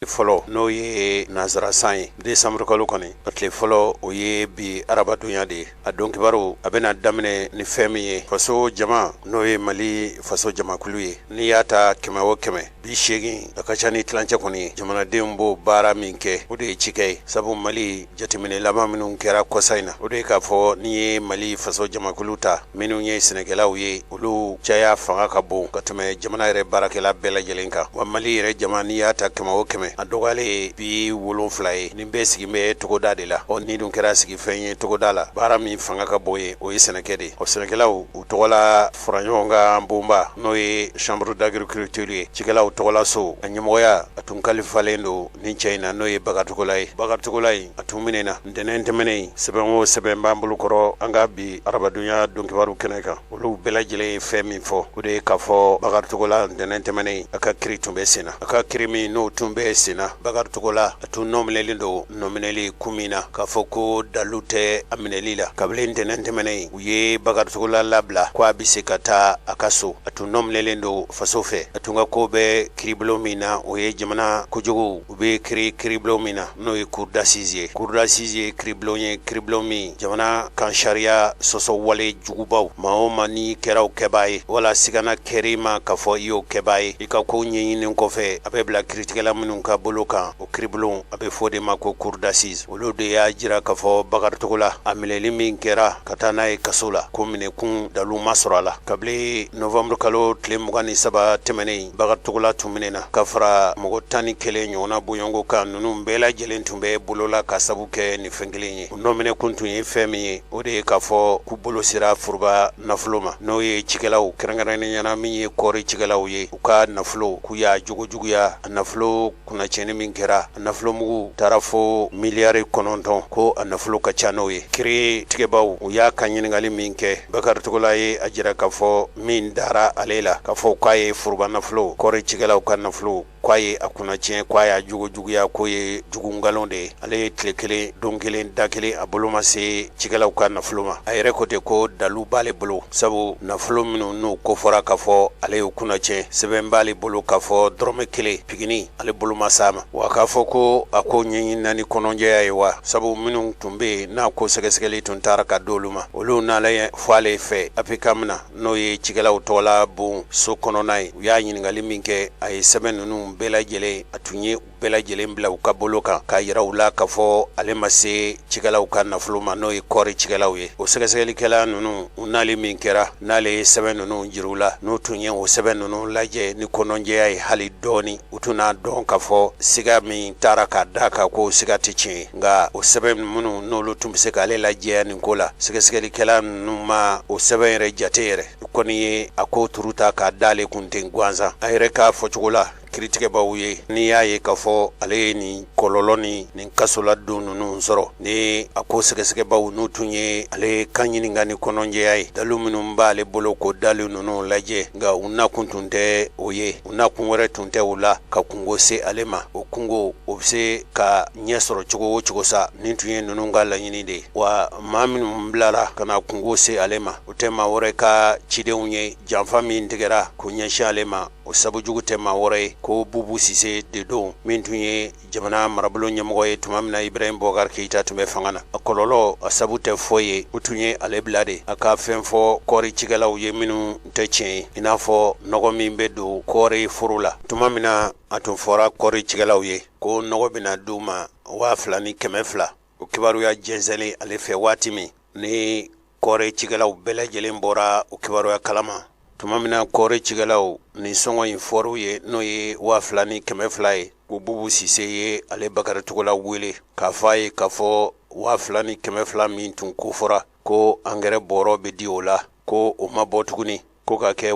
Fɔlɔ n'o ye nansara san ye, décembre kalo kɔni, a tile fɔlɔ, o ye bi arabadonya de ye. A don kibaru a bɛna daminɛ ni fɛn min ye, faso jama, n'o ye Mali faso jamakulu ye, n'i y'a ta 100 o 100, 80, a ka ca ni tilancɛ kɔni ye, jamanadenw b'o baara min kɛ, o de ye cikɛ ye. Sabu Mali jateminɛ laban minnu kɛra kɔsa in na, o de ye k'a fɔ n'i ye Mali faso jamakulu ta, minnu ye sɛnɛkɛlaw ye, olu caya fanga ka bon ka tɛmɛ jamana yɛrɛ baarakɛla bɛɛ lajɛlen kan. Wa Mali yɛrɛ jama, n'i y'a ta 100 o 100, a dɔgɔyalen ye 70 ye, nin bɛɛ sigin bɛ togoda de la. Ɔ ni dun kɛra sigifɛn ye togoda la, baara min fanga ka bon ye, o ye sɛnɛkɛ de ye. Ɔ sɛnɛkɛlaw u tɔgɔla fara ɲɔgɔn kan bonba, n'o ye chambre d'agriculture ye, cikɛlaw tɔgɔla so, a ɲɛmɔgɔya a tun kalifalen don nin cɛ in na, n'o ye Bakari Togola ye. Bakari Togola in, a tun minɛna ntɛnɛn tɛmɛnen. Sɛbɛn o sɛbɛn b'an bolo kɔrɔ an ka bi arabadonya donkibaru kɛnɛ kan, olu bɛɛ lajɛlen ye fɛn min fɔ, o de ye k'a fɔ Bakari Togola, ntɛnɛn tɛmɛnen, a ka kiri tun bɛ senna. A ka kiri min n'o tun bɛ senna, Bakari Togola a tun nɔminɛlen don nɔminɛli kun min na, k'a fɔ ko dalu tɛ a minɛli la, kabini ntɛnɛn tɛmɛnen u ye Bakari Togola labila ko a bɛ se ka taa a ka so. A tun nɔminɛlen don faso fɛ. A tun ka ko bɛ kiribulon min na, o ye jamana kojugu u bɛ kiri kiribulon min na, n'o ye cour d'assises ye. Cour d'assises ye kiribulon ye, kiribulon min jamana kan sariya sɔsɔ wale jugubaw, maa o maa n'i kɛra o kɛbaa ye, wala sigana kɛra i ma k'a fɔ i y'o kɛbaa ye, i ka ko ɲɛɲini kɔfɛ, a bɛ bila kiritigɛla minnu ka bolo kan, o kiribulon a bɛ fɔ o de ma ko cour d'assises. Olu de y'a jira k'a fɔ Bakari Togola, a minɛli min kɛra ka taa n'a ye kaso la, ko minɛkun dalu ma sɔrɔ a la. Kabini novembre kalo tile 23 tɛmɛnen, Bakari Togola tun minɛna ka fara mɔgɔ 11 ɲɔgɔnna bɔɲɔgɔnko kan. Ninnu bɛɛ lajɛlen tun bɛ bolo la ka sabu kɛ nin fɛn kelen ye. U nɔminɛkun tun ye fɛn min ye, o de ye k'a fɔ k'u bolo sera foroba nafolo ma, n'o ye cikɛlaw, kɛrɛnkɛrɛnnenya la min ye kɔɔri cikɛlaw ye, u ka nafolo, k'u y'a jogo juguya. A nafolo kunnacɛni min kɛra, a nafolomugu taara fo miliyari 9, ko a nafolo ka ca n'o ye. Kiri tigɛbaw u y'a ka ɲininkali min kɛ Bakari Togola ye, a jira k'a fɔ min dara ale la, k'a fɔ k'a ye foroba nafolo, kɔɔri cikɛlaw ka nafolo, k'a ye a kunnacɛn, k'a y'a jogo juguya, k'o ye jugu nkalon de ye. Ale ye tile kelen, don kelen, da kelen, a bolo ma se cikɛlaw ka nafolo ma. A yɛrɛ ko ten ko dalu b'ale bolo, sabu nafolo minnu n'u ko fɔra k'a fɔ ale y'u kunnacɛn, sɛbɛn b'ale bolo k'a fɔ dɔrɔmɛ kelen pigini ale bolo ma s'a ma. Wa k'a fɔ ko a ko ɲɛɲinina ni kɔnɔjɛya ye wa, sabu minnu tun bɛ yen n'a ko sɛgɛsɛgɛli tun taara ka d'olu ma, olu nalen fɔ ale fɛ APCAM na, n'o ye cikɛlaw tɔgɔla bon so kɔnɔna ye, u y'a ɲininkali min kɛ, a ye sɛbɛn ninnu bɛɛ lajɛlen, a tun ye bɛɛ lajɛlen bila u ka bolo kan k'a yira u la k'a fɔ ale ma se cikɛlaw ka nafolo ma, n'o ye kɔɔri cikɛlaw ye. O sɛgɛsɛgɛlikɛla ninnu, u nali min kɛra, n'ale ye sɛbɛn ninnu jira u la, n'u tun ye o sɛbɛn ninnu lajɛ ni kɔnɔjɛya ye hali dɔɔni, u tun n'a dɔn k'a fɔ siga min taara k'a da kan, ko siga tɛ tiɲɛ ye. Nka o sɛbɛn minnu n'olu tun bɛ se k'ale lajɛya nin ko la, sɛgɛsɛgɛlikɛla ninnu ma o sɛbɛn yɛrɛ jate yɛrɛ. U kɔni ye a ko turu ta k'a d'ale kun ten gansan. A yɛrɛ k'a fɔcogo la kiritigɛbaw ye, n'i y'a ye k'a fɔ ale ye nin kɔlɔlɔ ni nin kasoladon ninnu sɔrɔ, ni a ko sɛgɛsɛgɛbaw n'u tun ye ale kan ɲininka ni kɔnɔjɛya ye, dalu minnu b'ale bolo, ko dalu ninnu lajɛ, nka u nakun tun tɛ o ye, u nakun wɛrɛ tun tɛ u la ka kunko se ale ma. O kunko o bɛ se ka ɲɛ sɔrɔ cogo o cogo sa, nin tun ye ninnu ka laɲini de ye. Wa maa minnu bilara ka na kunko se ale ma, o tɛ maa wɛrɛ ka cidenw ye. Janfa min tigɛra k'o ɲɛsin ale ma, o sabu jugu tɛ maa wɛrɛ ye ko Bubu Sise de don, min tun ye jamana marabolo ɲɛmɔgɔ ye tuma min na Ibrahim Boubacar Keïta tun bɛ fanga na. A kɔlɔlɔ, a sabu tɛ foyi ye, o tun ye ale bila de a ka fɛn fɔ kɔɔri cikɛlaw ye minnu tɛ tiɲɛ ye, i n'a fɔ nɔgɔ min bɛ don kɔɔri foro la. Tuma min na a tun fɔra kɔɔri cikɛlaw ye ko nɔgɔ bɛna d'u ma 2200, o kibaruya jɛnsɛnlen ale fɛ waati min ni kɔɔri cikɛlaw bɛɛ lajɛlen bɔra o kibaruya kalama, tuma min na kɔɔri cikɛlaw nin sɔngɔ in fɔr'u ye, n'o ye 2200 ye, ko Bubu Sise ye ale Bakari Togola wele k'a fɔ a ye k'a fɔ 2200 min tun kofɔra ko angɛrɛ bɔrɔ bɛ di o la, ko o ma bɔ tuguni, ko ka kɛ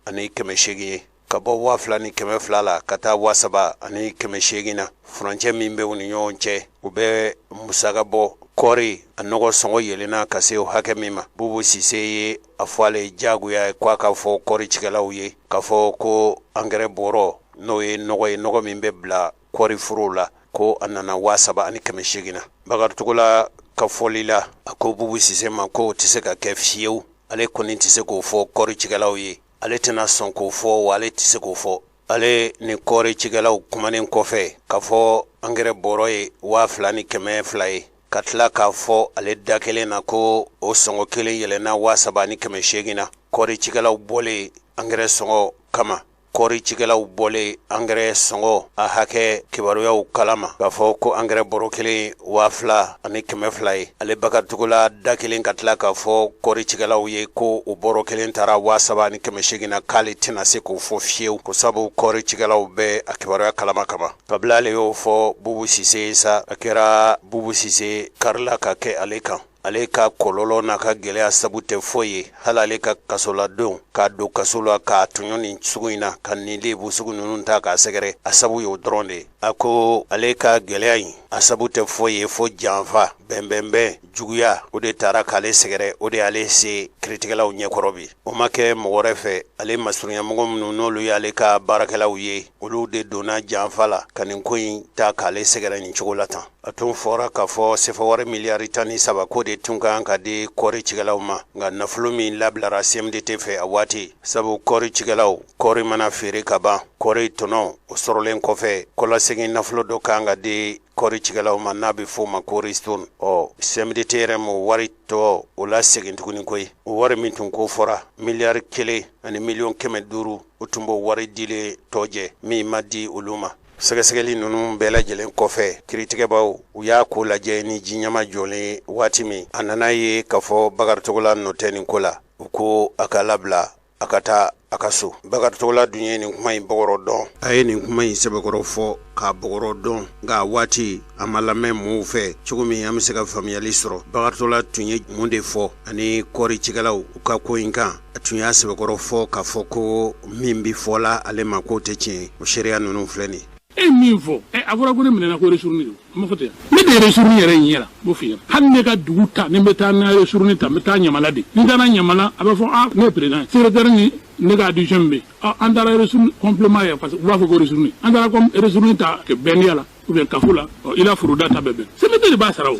3800 ye. Ka bɔ 2200 la ka taa 3800 na, furancɛ min bɛ u ni ɲɔgɔn cɛ, u bɛ musaka bɔ. Kɔɔri a nɔgɔ sɔngɔ yɛlɛnna ka se o hakɛ min ma, Bubu Sise ye a fɔ ale jagoya ye k'a ka fɔ kɔɔri cikɛlaw ye k'a fɔ ko angɛrɛ bɔrɔ, n'o ye nɔgɔ ye, nɔgɔ min bɛ bila kɔɔri forow la, ko a nana 3800 na. Bakari Togola ka fɔli la, a ko Bubu Sise ma ko o tɛ se ka kɛ fiyewu, ale kɔni tɛ se k'o fɔ kɔɔri cikɛlaw ye, ale tɛna sɔn k'o fɔ, wa ale tɛ se k'o fɔ. Ale ni kɔɔri cikɛlaw kumanen kɔfɛ k'a fɔ angɛrɛ bɔrɔ ye 2100 ye, ka tila k'a fɔ ale da kelen na ko o sɔngɔ kelen yɛlɛnna 3800 na. Kɔɔri cikɛlaw bɔlen angɛrɛ sɔngɔ kama, kɔɔri cikɛlaw bɔlen angɛrɛ sɔngɔ a hakɛ kibaruyaw kalama k'a fɔ ko angɛrɛ bɔrɔ kelen 2200 ye, ale Bakari Togola da kelen ka tila k'a fɔ kɔɔri cikɛlaw ye ko o bɔrɔ kelen taara 3800 na, k'ale tɛna se k'o fɔ fiyewu, ko sabu kɔɔri cikɛlaw bɛ a kibaruya kalama kaban. Kabila ale y'o fɔ Bubu Sise ye sa, a kɛra Bubu Sise karila ka kɛ ale kan. Ale ka kɔlɔlɔ n'a ka gɛlɛya sabu tɛ foyi ye, hali ale ka kasoladon, k'a don kaso la, k'a tɔɲɔ nin sugu in na, ka nin lebu sugu ninnu ta k'a sɛgɛrɛ, a sabu y'o dɔrɔn de ye. A ko ale ka gɛlɛya in a sabu tɛ foyi ye fo janfa, bɛnbɛnbɛn, juguya, o de taara k'ale sɛgɛrɛ, o de y'ale se kiritigɛlaw ɲɛkɔrɔ bi. O ma kɛ mɔgɔ wɛrɛ fɛ, ale masurunyamɔgɔ minnu n'olu y'ale ka baarakɛlaw ye, olu de donna janfa la ka nin ko in ta k'ale sɛgɛrɛ nin cogo la tan. A tun fɔra k'a fɔ sefa wari miliyari 13 ko de tun kan ka di kɔɔri cikɛlaw ma, nka nafolo min labilara CMDT fɛ a waati, sabu kɔɔri cikɛlaw kɔɔri mana feere ka ban, kɔɔri tɔnɔ o sɔrɔlen kɔfɛ, kɔlasegin nafolo dɔ kan ka di kɔɔri cikɛlaw ma n'a bɛ f'o ma ko ristourne. Ɔ, CMDT yɛrɛ m'o wari tɔ o lasegin tuguni koyi. O wari min tun ko fɔra miliyari 1 ni miliyɔn 500, o tun b'o wari dilen tɔ jɛ min ma di olu ma. Sɛgɛsɛgɛli ninnu bɛɛ lajɛlen kɔfɛ, kiritigɛbaw u y'a ko lajɛ ni ji ɲɛma jɔlen ye. Waati min a nana ye k'a fɔ Bakari Togola nɔ tɛ nin ko la, u ko a ka labila, a ka taa a ka so. Bakari Togola dun ye nin kuma in bɔgɔrɔ dɔn, a ye nin kuma in sɛbɛkɔrɔ fɔ k'a bɔgɔrɔ dɔn, nka waati a ma lamɛn mɔgɔw fɛ. Cogo min an bɛ se ka faamuyali sɔrɔ, Bakari Togola tun ye mun de fɔ ani kɔɔri cikɛlaw u ka ko in kan? A tun y'a sɛbɛkɔrɔ fɔ k'a fɔ ko min bɛ fɔla ale ma k'o tɛ tiɲɛ ye. O seereya ninnu filɛ nin. E min fɔ ɛ, a fɔra ko ne minɛna ko ristourne don. A ma fɔ ten. Ne de ye ristourne yɛrɛ ɲɛ la, n b'o f'i ɲɛna. Hali ne ka dugu ta, ni n bɛ taa n'a ristourne ta, n bɛ taa Ɲamana de. Ni n taara Ɲamana, a bɛ fɔ a ne ye président ye, secrétaire ni ne ka adjoint bɛ yen. An taara ristourne complément ye, parce que u b'a fɔ ko ristourne. An taara comme ristourne ta kɛ bɛndiya la ou bien kafo la, i la foroda ta bɛɛ bɛn. CMDT de b'a sara. O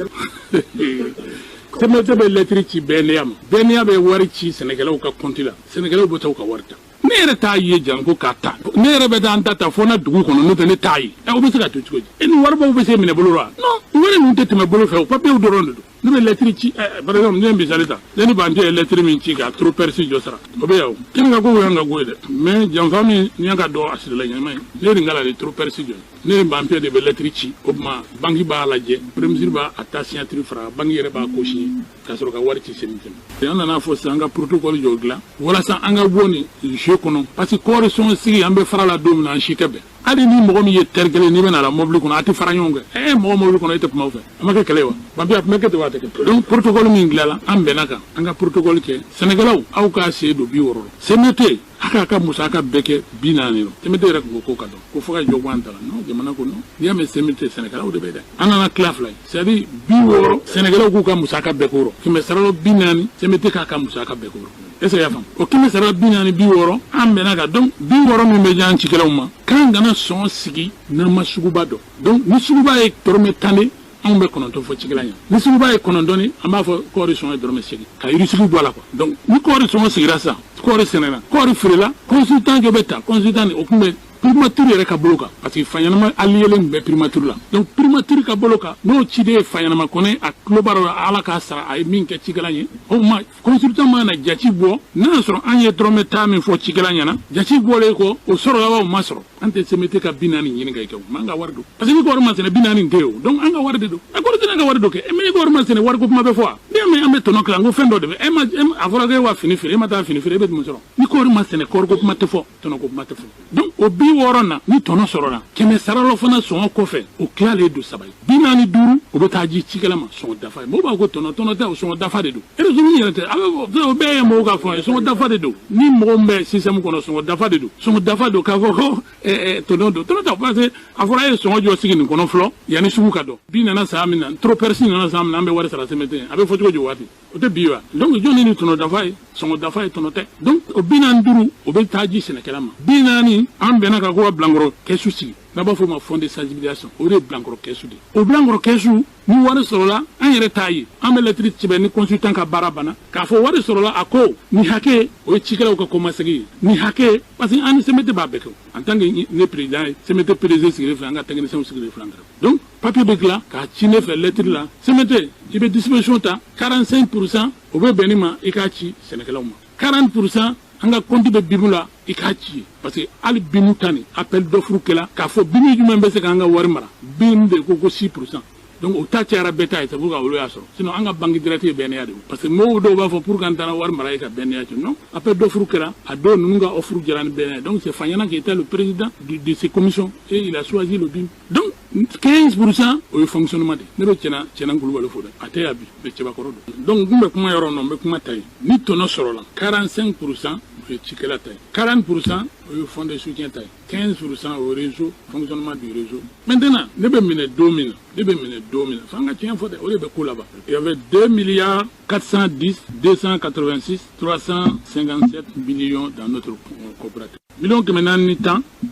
CMDT bɛ lettre ci BNDA ma, BNDA bɛ wari ci sɛnɛkɛlaw ka compte la, sɛnɛkɛlaw bɛ taa u ka wari ta. Ne yɛrɛ t'a ye janko k'a ta. Ne yɛrɛ bɛ taa n ta ta fo na dugu kɔnɔ, n'o tɛ ne t'a ye. Ɛ, o bɛ se ka to cogo di? E ni waribaw bɛ se minɛ bolo la? Non, wari ninnu tɛ tɛmɛ bolo fɛ, o papiyew dɔrɔn de don. Ne bɛ lettre ci ɛ, par exemple ne ye misali ta, ne ni Bante ye lettre min ci ka trop perçu jɔ sara, o bɛ yan. O kɛnɛ ka ko y'an ka ko ye dɛ, mais janfa min ni y'an ka dɔn a sirila ɲɛnama ye, ne ye nin kala de trop perçu jɔ. Ne ni Bante de bɛ lettre ci, o tuma banque b'a lajɛ, premier ministre b'a a ta signature fara, banque yɛrɛ b'a co-signer ka sɔrɔ ka wari ci CMDT ma. An nana fɔ sisan an ka protocole jɔ dilan walasa an ka bɔ nin jeu kɔnɔ, parce que kɔɔri sɔngɔ sigi, an bɛ fara la don min na, an si tɛ bɛn. Hali ni mɔgɔ min ye teri kelen, n'i bɛ na la mobili kɔnɔ, a tɛ fara ɲɔgɔn kan. Ɛ, mɔgɔ mobili kɔnɔ, e tɛ kuma o fɛ, a ma kɛ kɛlɛ ye wa? Bampi, a tun bɛ kɛ ten wa? A tɛ kɛ. Donc protocole min dilanla, an bɛnna kan, an ka protocole kɛ. Sɛnɛkɛlaw, aw k'a sen don 60 la. CMDT a k'a ka musaka bɛɛ kɛ 40 rɔ. CMDT yɛrɛ tun ko k'o ka dɔn ko fo ka jɔ bɔ an ta la. Non, jamana ko non, n'i y'a mɛn CMDT, sɛnɛkɛlaw de bɛ dɛ. An nana tila fila ye, c'est à dire 60, sɛnɛkɛlaw k'u ka musaka bɛɛ k'o rɔ, kɛmɛ sara la 40, CMDT k'a ka musaka bɛɛ k'o rɔ. Est ce que i y'a faamu? O kɛmɛ sara la 40 60, an bɛnna kan. Donc 60 min bɛ di an cikɛlaw ma, k'an kana sɔn sigi n'an ma suguba dɔn. Donc ni suguba ye dɔrɔmɛ 10 de, anw bɛ 9 fɔ cikɛla ɲɛna. Ni suguba ye 9 ye, an b'a fɔ kɔɔri sɔngɔ ye dɔrɔmɛ 8, ka yirisigi bɔ a la quoi. Donc ni kɔɔri sɔngɔ sigira sisan, kɔɔri sɛnɛna, kɔɔri feerela, consultant jɔ bɛ ta. Consultant o tun bɛ primature yɛrɛ ka bolo kan, parce que Faɲanama allié bɛ primature la. Donc primature ka bolo kan, n'o ciden ye Faɲanama kɔnɛ, a tulo b'a la, Ala k'a sara, a ye min kɛ cikɛla ye. O tuma consultant mana jati bɔ, n'a y'a sɔrɔ an ye dɔrɔmɛ 10 min fɔ cikɛla ɲɛna, jati bɔlen kɔ, o sɔrɔ o ma sɔrɔ, an tɛ CMDT ka 40 ɲini ka kɛ o, an ka wari don, parce que ni kɔɔri ma sɛnɛ, 40 tɛ yen o. Donc an ka wari de don. Ɛ, kɔɔri tɛ ka wari don kɛ, mais ni kɔɔri ma sɛnɛ, wariko kuma bɛ fɔ wa? N'i y'a mɛn an bɛ tɔnɔ tila, n ko fɛn dɔ de bɛ e ma. A fɔra ko e wa fini feere, e ma taa fini feere, e bɛ mun sɔrɔ? Ni kɔɔri ma sɛnɛ, kɔɔriko kuma tɛ fɔ, tɔnɔko kuma tɛ fɔ. Donc o 60 na, ni tɔnɔ sɔrɔla, kɛmɛ sarala fana sɔngɔ kɔfɛ, o tilalen don saba ye, 45, o bɛ taa di cikɛla ma, sɔngɔ dafa ye. Mɔgɔw b'a ko tɔnɔ, tɔnɔ tɛ, o sɔngɔ dafa de don. Résumé yɛrɛ tɛ, a bɛ o bɛɛ ye mɔgɔw ka fɔ ye, sɔngɔ dafa de don. Ni mɔgɔ min bɛ système kɔnɔ, sɔngɔ dafa de don, sɔngɔ dafa don. K'a fɔ ko tɔnɔ don, tɔnɔ tɛ, parce que a fɔra e ye sɔngɔ jɔ sigi nin kɔnɔ fɔlɔ yanni sugu ka dɔn. Bi nana san min na, trop perçu nana san min na, an bɛ wari sara CMDT, a bɛ fɔ cogo di o waati? O tɛ bi wa? Donc jɔn ni tɔnɔ dafa ye, sɔngɔ dafa ye, tɔnɔ tɛ. Donc o 45, o bɛ taa di sɛnɛkɛla ma. 40, an bɛnna ka ko ka bilankɔrɔ kɛsu sigi. N'a b'a fɔ o ma fonds de sensibilisation, o de ye bilankɔrɔ kɛsu de ye. O bilankɔrɔ kɛsu, ni wari sɔrɔla, an yɛrɛ t'a ye. An bɛ lɛtiri sɛbɛn ni consultant ka baara banna k'a fɔ wari sɔrɔla. A ko ni hakɛ, o ye cikɛlaw ka kɔmasegin ye, ni hakɛ, parce que an ni CMT b'a bɛɛ kɛ. En tant que ne président ye, CMT PDG sigilen filɛ, an ka technicien sigilen filɛ an kɛrɛfɛ. Donc papier bɛ dilan k'a ci ne fɛ lɛtiri la. CMT, i bɛ disposition ta, 45 %, o bɛ bɛn nin ma, i k'a ci sɛnɛkɛlaw ma. 40 %, an ka compte bɛ BIM la, i k'a ci, parce que hali BIM ta nin, appel d'offre kɛla k'a fɔ BIM jumɛn bɛ se k'an ka wari mara. BIM de ko ko 6 %. Donc o ta cayara bɛɛ ta ye, c'est pour que olu y'a sɔrɔ. Sinon an ka banque directe ye BNA de ye, parce que mɔgɔw dɔw b'a fɔ pour que an taara wari mara ye ka BNA ci. Non, appel d'offre kɛra a dɔw, ninnu ka offre diyara ni BNA. Donc c'est Fagnana qui était le président de ces commissions et il a choisi le BIM. Donc 15 %, o ye fonctionnement de. Ne bɛ Cɛna Cɛna Kulubali fo dɛ, a tɛ yan bi, mais cɛbakɔrɔ don. Donc n kun bɛ kuma yɔrɔ nɔ, n bɛ kuma ta ye. Ni tɔnɔ sɔrɔla, 45 %, o ye cikɛla ta ye, 40 %, o ye fonds de soutien ta ye, 15 %, o réseau, fonctionnement du réseau. Maintenant, ne bɛ minɛ don min na, ne bɛ minɛ don min na, f'an ka tiɲɛ fɔ dɛ, o de bɛ ko laban. Il y avait 2 milliards 410 286 357 millions dans notre coopérative. 410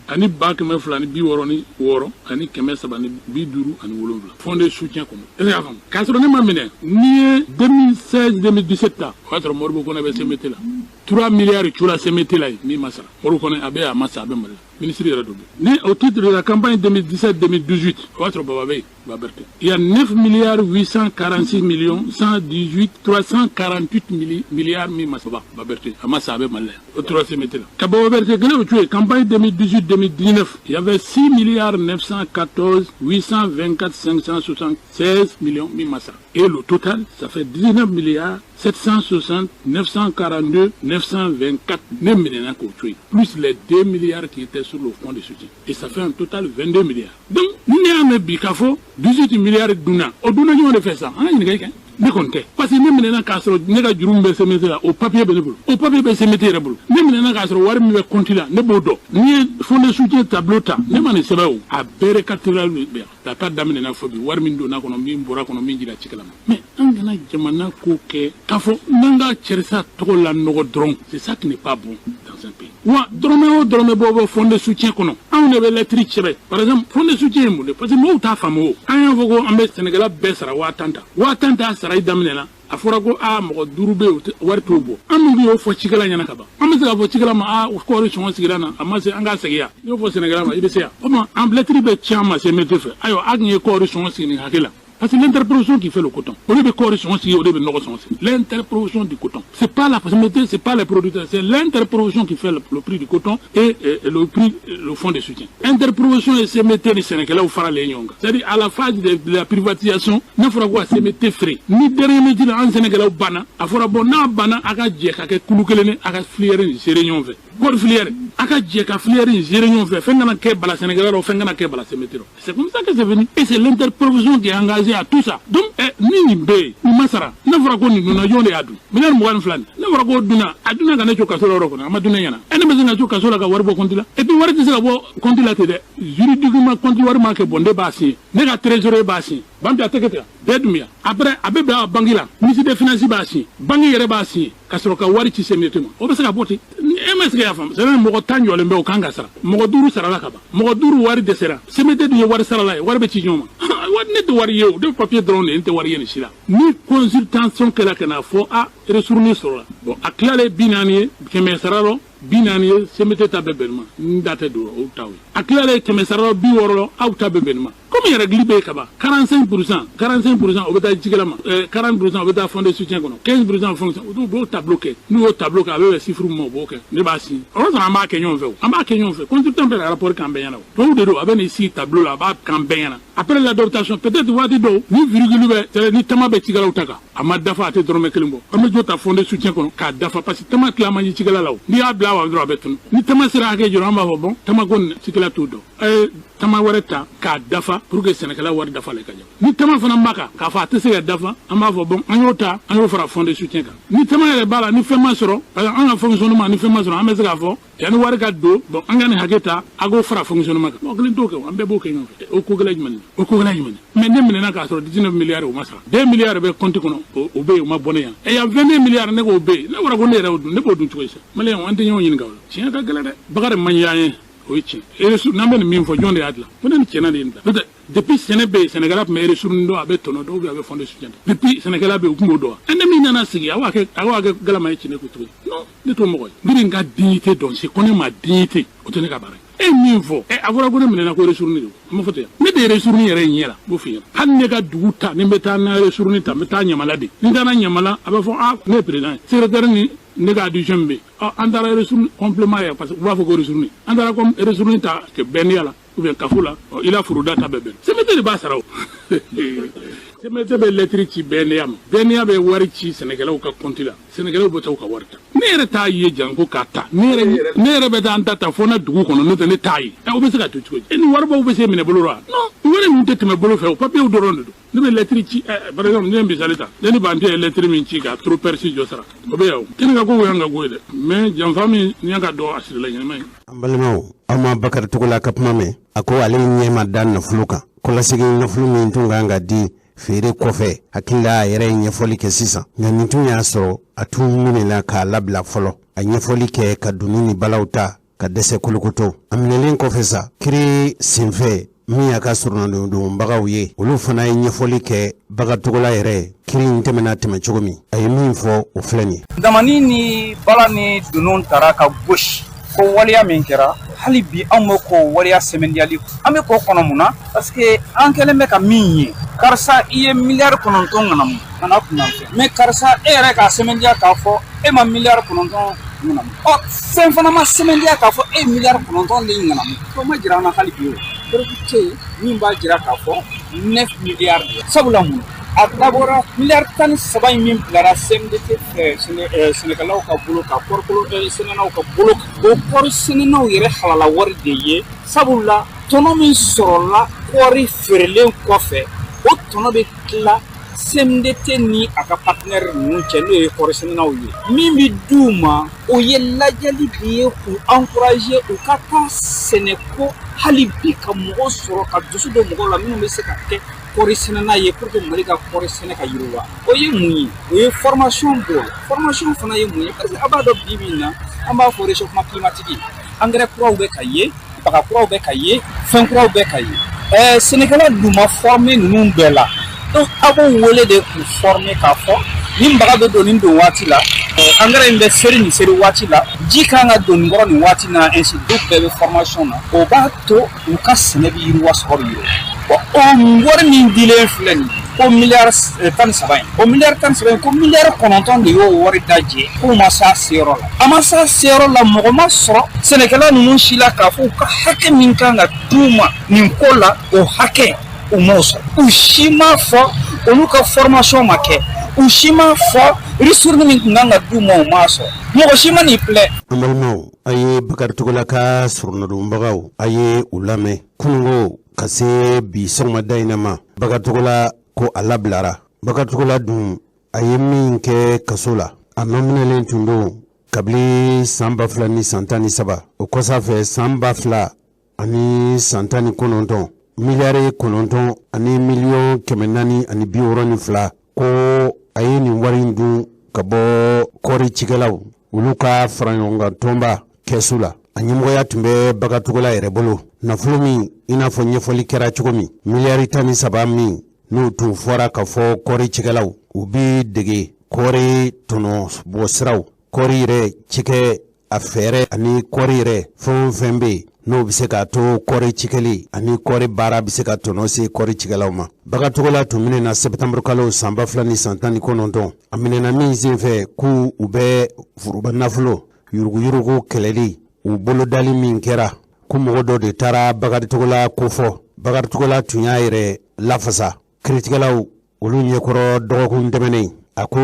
ani 266 ani 357 fonds de soutien kɔnɔ. Est ce que y'a faamu? K'a sɔrɔ ne ma minɛ, n'i ye 2016 2017 ta, o y'a sɔrɔ Moribo Kɔnɛ bɛ CMT la. 3 milliards cula CMT la yen min ma sara. Moribo Kɔnɛ, a bɛ, a ma sa, a bɛ Mali la, ministre yɛrɛ don. Ni au titre de la campagne 2017 2018, o y'a sɔrɔ Baba bɛ yen, Baba Berete, il y a 9 milliards 846 millions 118 348 milliards min ma sara. Baba Berete, a ma sa, a bɛ Mali la yan, o tora CMT la. Ka Baba Berete kelen o to yen, campagne 2018 2019, il y avait 6 milliards 914 824 576 millions min ma sara. Et le total, ça fait 19 milliards 760 942 924. Ne minɛna k'o to yen, plus les 2 milliards qui étaient sur le fonds de soutien, et ça fait un total 22 milliards. Donc ni ne y'a mɛn bi k'a fɔ 18 milliards dunna, o dunna jumɛn de fɛ sa? An ka ɲininkali kɛ. Ne kɔni tɛ, parce que ne minɛna k'a sɔrɔ ne ka juru min bɛ CMT la, o papier bɛ ne bolo, o papier bɛ CMT yɛrɛ bolo. Ne minɛna k'a sɔrɔ wari min bɛ compte la, ne b'o dɔn. N'i ye fonds de soutien tableau ta, ne ma nin sɛbɛn, o a bɛɛ récapitulé bɛ yan. Ka taa daminɛ fɔ bi, wari min donna kɔnɔ, min bɔra kɔnɔ, min jira cikɛla ma. Mais an kana jamana ko kɛ k'a fɔ n'an ka cɛrisa tɔgɔ la nɔgɔ dɔrɔn. C'est ça qui n'est pas bon dans un pays. Wa dɔrɔmɛ o dɔrɔmɛ bɔ bɔ fonds de soutien kɔnɔ, anw de bɛ lettre sɛbɛn. Par exemple, fonds de soutien ye mun de? Parce que mɔgɔw t'a faamu. O an y'a fɔ ko an bɛ sɛnɛkɛla bɛɛ sara 10 000 ta, 10 000 ta sara i daminɛ na, a fɔra ko aa, mɔgɔ duuru bɛ yen, wari t'o bɔ. An min y'o fɔ cikɛla ɲɛna ka ban, an bɛ se k'a fɔ cikɛla ma: aa, kɔɔri sɔngɔ sigira na, a ma se, an k'a segin yan. N'i y'o fɔ sɛnɛkɛla ma, i bɛ se yan. O tuma an lettre bɛ ci an ma CMT fɛ: ayiwa, a tun ye kɔɔri sɔngɔ sigi nin hakɛ la. Parce que l'interprofession qui fait le coton, o de bɛ kɔɔri sɔngɔ sigi, o de bɛ nɔgɔ sɔngɔ sigi. L'interprofession du coton. C'est pas la CMT, c'est pas les producteurs, c'est l'interprofession qui fait le prix du coton et le prix, le fonds de soutien. Interprofession et CMT ni sɛnɛkɛlaw faralen ɲɔgɔn kan. C'est-à-dire à la phase de la privatisation, n'a fɔra ko ka CMT feere, ni dernier minute la an sɛnɛkɛlaw banna, a fɔra bon, n'a banna, a ka jɛ ka kɛ kulu kelen ye, a ka filière nin gérer ɲɔgɔn fɛ. Kɔɔri filière, a ka jɛ ka filière nin gérer ɲɔgɔn fɛ, fɛn kana kɛ bala sɛnɛkɛla rɔ, fɛn kana kɛ bala CMT rɔ. C'est comme ça que c'est venu. Et c'est l'interprofession qui est engagée à tout ça. Donc, ni nin bɛ yen, nin ma sara, ne fɔra ko nin dunna, jɔn de y'a dun? 22 miliyari nin, ne fɔra ko dunna, a dunna ka ne to kaso la yɔrɔ kɔnɔ, a ma dun ne ɲɛna. E ne bɛ se ka to kaso la ka wari bɔ compte la? Et puis wari tɛ se ka bɔ compte la ten dɛ. Juridiquement, compte wari ma kɛ bɔn, ne b'a signé, ne ka trésorier b'a signé. Banque a tɛ kɛ ten, bɛɛ dun bɛ yan. Après, a bɛ bila banque la, ministre des finances b'a signé, banque yɛrɛ b'a signé, ka sɔrɔ ka wari ci CMT ma. O bɛ se ka bɔ ten? E ma se ka y'a faamu? C'est mɔgɔ 10 jɔlen bɛ, o kan ka sara, mɔgɔ duuru sarala ka ban, mɔgɔ duuru wari dɛsɛra. CMT dun ye wari sarala ye, wari bɛ ci ɲɔgɔn ma. Wari ne tɛ wari ye, o de papier dɔrɔn de ye, n tɛ wari ye nin si la. Ni consultation kɛla ka n'a fɔ a ristourne sɔrɔla, bon, a tilalen 40 ye, 100 sara rɔ 40 ye, CMT ta bɛ bɛn nin ma, n da tɛ don o taw ye. A tilalen 100 sara rɔ 60 rɔ, aw ta bɛ bɛn nin ma. Komi yɛrɛ bɛ yen ka ban, 45 %, 45 %, o bɛ taa cikɛla ma, 40 %, o bɛ taa fonds de soutien kɔnɔ, 15 % fonction. U b'o tableau kɛ, n'u y'o tableau kɛ, a bɛ bɛn chiffre min ma, o b'o kɛ, ne b'a signé. O y'a sɔrɔ an b'a kɛ ɲɔgɔn fɛ, o an b'a kɛ ɲɔgɔn fɛ. Consultant bɛ ka rapport k'an bɛɛ ɲɛna, o tubabu de don, a bɛ n'i sigi tableau la, a b'a k'an bɛɛ ɲɛna. Après l'adoption, peut-être waati dɔw ni virgule bɛ, ni tama bɛ cikɛlaw ta kan, a ma dafa, a tɛ dɔrɔmɛ kelen bɔ, an bɛ jo ta fonds de soutien kɔnɔ k'a dafa, parce que tama tila man di cikɛla la. O n'i y'a bila wa dɔrɔn, a bɛ tunu. Ni tama sera hakɛ jɔrɔ, an b'a fɔ bon, tama ko nin cikɛla t'o dɔn, a ye tama wɛrɛ ta k'a dafa pour que sɛnɛkɛla wari dafa la ka ɲɛ. Ni tama fana b'a kan k'a fɔ a tɛ se ka dafa, an b'a fɔ bon, an y'o ta, an y'o fara fonds de soutien kan. Ni tama yɛrɛ b'a la, ni fɛn ma sɔrɔ, parce que an ka fonctionnement, ni fɛn ma sɔrɔ, an bɛ se k'a fɔ yanni wari ka don, bon, an ka nin hakɛ ta, a k'o fara fonctionnement kan. Mɔgɔ kelen t'o kɛ o, an bɛɛ b'o kɛ ɲɔgɔn fɛ. O ko gɛlɛn jumɛn? O ko gɛlɛn jumɛn? Mais ne minɛna k'a sɔrɔ 19 milliards, o ma sara, 2 milliards bɛ compte kɔnɔ, o bɛ yen, o ma bɔ ne yan. Ɛ yan, 22 milliards, ne k'o bɛ yen, ne fɔra ko ne yɛrɛ y'o dun, ne b'o dun cogo di sa? Maliyɛnw, an tɛ ɲɔgɔn ɲininka o la. Tiɲɛ ka gɛlɛn dɛ, Bakari man ɲi an ye. O ye tiɲɛ. N'an bɛ nin min fɔ, jɔn de y'a dilan? Ko ne ni cɛna de ye nin dilan. N'o tɛ, depuis sɛnɛ bɛ yen, sɛnɛkɛla tun bɛ ristourne dɔn, a bɛ tɔnɔ dɔn, ou bien a bɛ fonds de soutien dɔn. Depuis sɛnɛkɛla bɛ yen, u tun b'o dɔn wa? Ɛ, ne min nana sigi, a b'a kɛ, a b'a kɛ galama ye ci ne ko cogo di? Non, ne t'o mɔgɔ ye. Ne bɛ n ka dignité dɔn, je connais ma dignité. O tɛ ne ka baara ye. E ye min fɔ, ɛ, a fɔra ko ne minɛna ko ristourne de don. An b'a fɔ ten. Ne de ye ristourne yɛrɛ ɲɛ la, n b'o f'i ɲɛna. Hali ne ka dugu ta, ni n bɛ taa n na ristourne ta, n bɛ taa Ɲamala de. Ni n taara Ɲamala, a bɛ fɔ a ne ye président ye. Secrétaire ni ne ka adjoint bɛ yen. Ɔ, an taara ristourne complément ye, parce que u b'a fɔ ko ristourne. An taara comme ristourne ta kɛ bɛndiya la ou bien kafo la, ɔ, i la foroda ta bɛɛ bɛn. CMDT de b'a sara o. CMDT bɛ lettre ci BNDA ma. BNDA bɛ wari ci sɛnɛkɛlaw ka compte la. Sɛnɛkɛlaw bɛ taa u ka wari ta. Ne yɛrɛ t'a ye janko k'a ta. Ne yɛrɛ bɛ taa n ta ta fo n na dugu kɔnɔ, n'o tɛ ne t'a ye. Ɛ, o bɛ se ka to cogo di? E ni waribaw bɛ se minɛ bolo la wa? Non, wari ninnu tɛ tɛmɛ bolo fɛ o, papiyew dɔrɔn de don. Ne bɛ lettre ci, ɛ, par exemple, ne ye misali ta. Ne ni Bante ye lettre min ci ka trop perçu jɔ sara. O bɛ yan o. Ne ka ko y'an ka ko ye dɛ. Mais janfa min ɲɛ ka dɔn a sirila ɲɛnama ye. An balimaw, aw ma Bakari Togola ka kuma mɛn. A ko ale ɲɛ ma da nafolo kan, kɔlasegin nafolo min tun kan ka di feere kɔfɛ. Hakili la, a yɛrɛ ye ɲɛfɔli kɛ sisan, nka nin tun y'a sɔrɔ a tun minɛna k'a labila fɔlɔ. A ɲɛfɔli kɛ ka doni ni balaw ta ka dɛsɛ kolokoto. A minɛlen kɔfɛ sa, kiri senfɛ, min y'a ka sɔrɔnadonbagaw ye, olu fana ye ɲɛfɔli kɛ. Bakari Togola yɛrɛ, kiri in tɛmɛna tɛmɛ cogo min, a ye min fɔ, o filɛ nin ye. Damani ni bala ni dunun taara ka gosi ko waleya min kɛra, hali bi anw bɛ k'o waleya sɛmɛndiyali, an bɛ k'o kɔnɔ. Mun na? Parce que an kɛlen bɛ ka min ye, karisa, i ye 9 miliyari ŋanamu ka na kunna fɛ, mais karisa, e yɛrɛ k'a sɛmɛndiya k'a fɔ e ma 9 miliyari ŋanamu. Ɔ, fɛn fana ma sɛmɛndiya k'a fɔ e ye 9 miliyari de ŋanamu. O ma jira an na hali bi. O preuve tɛ yen min b'a jira k'a fɔ 9 milliards de. Sabula mun, a dabɔra 13 miliyari in min bilara CMDT fɛ sɛnɛkɛlaw ka bolo kan, kɔɔrikolo sɛnɛnaw ka bolo kan, o kɔɔri sɛnɛnaw yɛrɛ halala wari de ye. Sabula tɔnɔ min sɔrɔla kɔɔri feerelen kɔfɛ, o tɔnɔ bɛ tila CMDT ni a ka partenaire ninnu cɛ, n'o ye kɔɔri sɛnɛnaw ye. Min bɛ d'u ma, o ye lajɛli de ye k'u encourager u ka taa sɛnɛko, hali bi ka mɔgɔ sɔrɔ ka dusu don mɔgɔw la minnu bɛ se ka kɛ kɔɔri sɛnɛna ye, pour que Mali ka kɔɔri sɛnɛ ka yiriwa. O ye mun ye? O ye formation b'o la. Formation fana ye mun ye? Parce que a b'a dɔn, bi bi in na, an b'a fɔ réchauffement climatique, engrais kuraw bɛ ka ye, baga kuraw bɛ ka ye, fɛn kuraw bɛ ka ye. Ɛɛ, sɛnɛkɛla dun ma former ninnu bɛɛ la. Donc a b'o wele de k'u former k'a fɔ nin baga bɛ don nin don waati la, engrais in bɛ seri nin seri waati la, ji kan ka don nin kɔrɔ nin waati na, ainsi de suite. Bɛɛ bɛ formation na, o b'a to u ka sɛnɛ bɛ yiriwa, sɔrɔ bɛ yiriwa. Bon, o wari min dilen filɛ nin ko 13 miliyari in, o 13 miliyari in, ko 9 miliyari de y'o wari dajɛ, k'o ma s'a seyɔrɔ la. A ma s'a seyɔrɔ la, mɔgɔ ma sɔrɔ sɛnɛkɛla ninnu si la k'a fɔ u ka hakɛ min kan ka d'u ma nin ko la, o hakɛ u m'o sɔrɔ. U si ma fɔ olu ka formation ma kɛ, u si ma fɔ ristourne min tun kan ka d'u ma, u m'a sɔrɔ. Mɔgɔ si ma n'i filɛ. An balimaw, a ye Bakari Togola ka sɔrɔnadonbagaw, a ye u lamɛn kunungo ka se bi sɔgɔmada in na ma. Bakari Togola ko a labilara. Bakari Togola dun, a ye min kɛ kaso la, a nɔminɛlen tun don kabini san 2013. O kɔsa fɛ, san 2019, 9 miliyari ani miliyɔn 462 ko a ye nin wari in dun ka bɔ kɔɔri cikɛlaw olu ka faraɲɔgɔnkan tɔnba kɛsu la. A ɲɛmɔgɔya tun bɛ Bakari Togola yɛrɛ bolo. Nafolo min, i n'a fɔ ɲɛfɔli kɛra cogo min, 13 miliyari min n'o tun fɔra ka fɔ kɔɔri cikɛlaw u bɛ dege kɔɔri tɔnɔ bɔ siraw, kɔɔri yɛrɛ cikɛ a fɛɛrɛ ani kɔɔri yɛrɛ fɛn o fɛn bɛ yen n'o bɛ se k'a to kɔɔri cikɛli ani kɔɔri baara bɛ se ka tɔnɔ se kɔɔri cikɛlaw ma. Bakari Togola tun minɛna sɛptanburu kalo san 2019. A minɛna min senfɛ k'u u bɛ foroba nafolo yuruguyurugu kɛlɛli u bolodali min kɛra, ko mɔgɔ dɔ de taara Bakari Togola kofɔ. Bakari Togola tun y'a yɛrɛ lafasa kiiritigɛlaw olu ɲɛkɔrɔ dɔgɔkun tɛmɛnen. A ko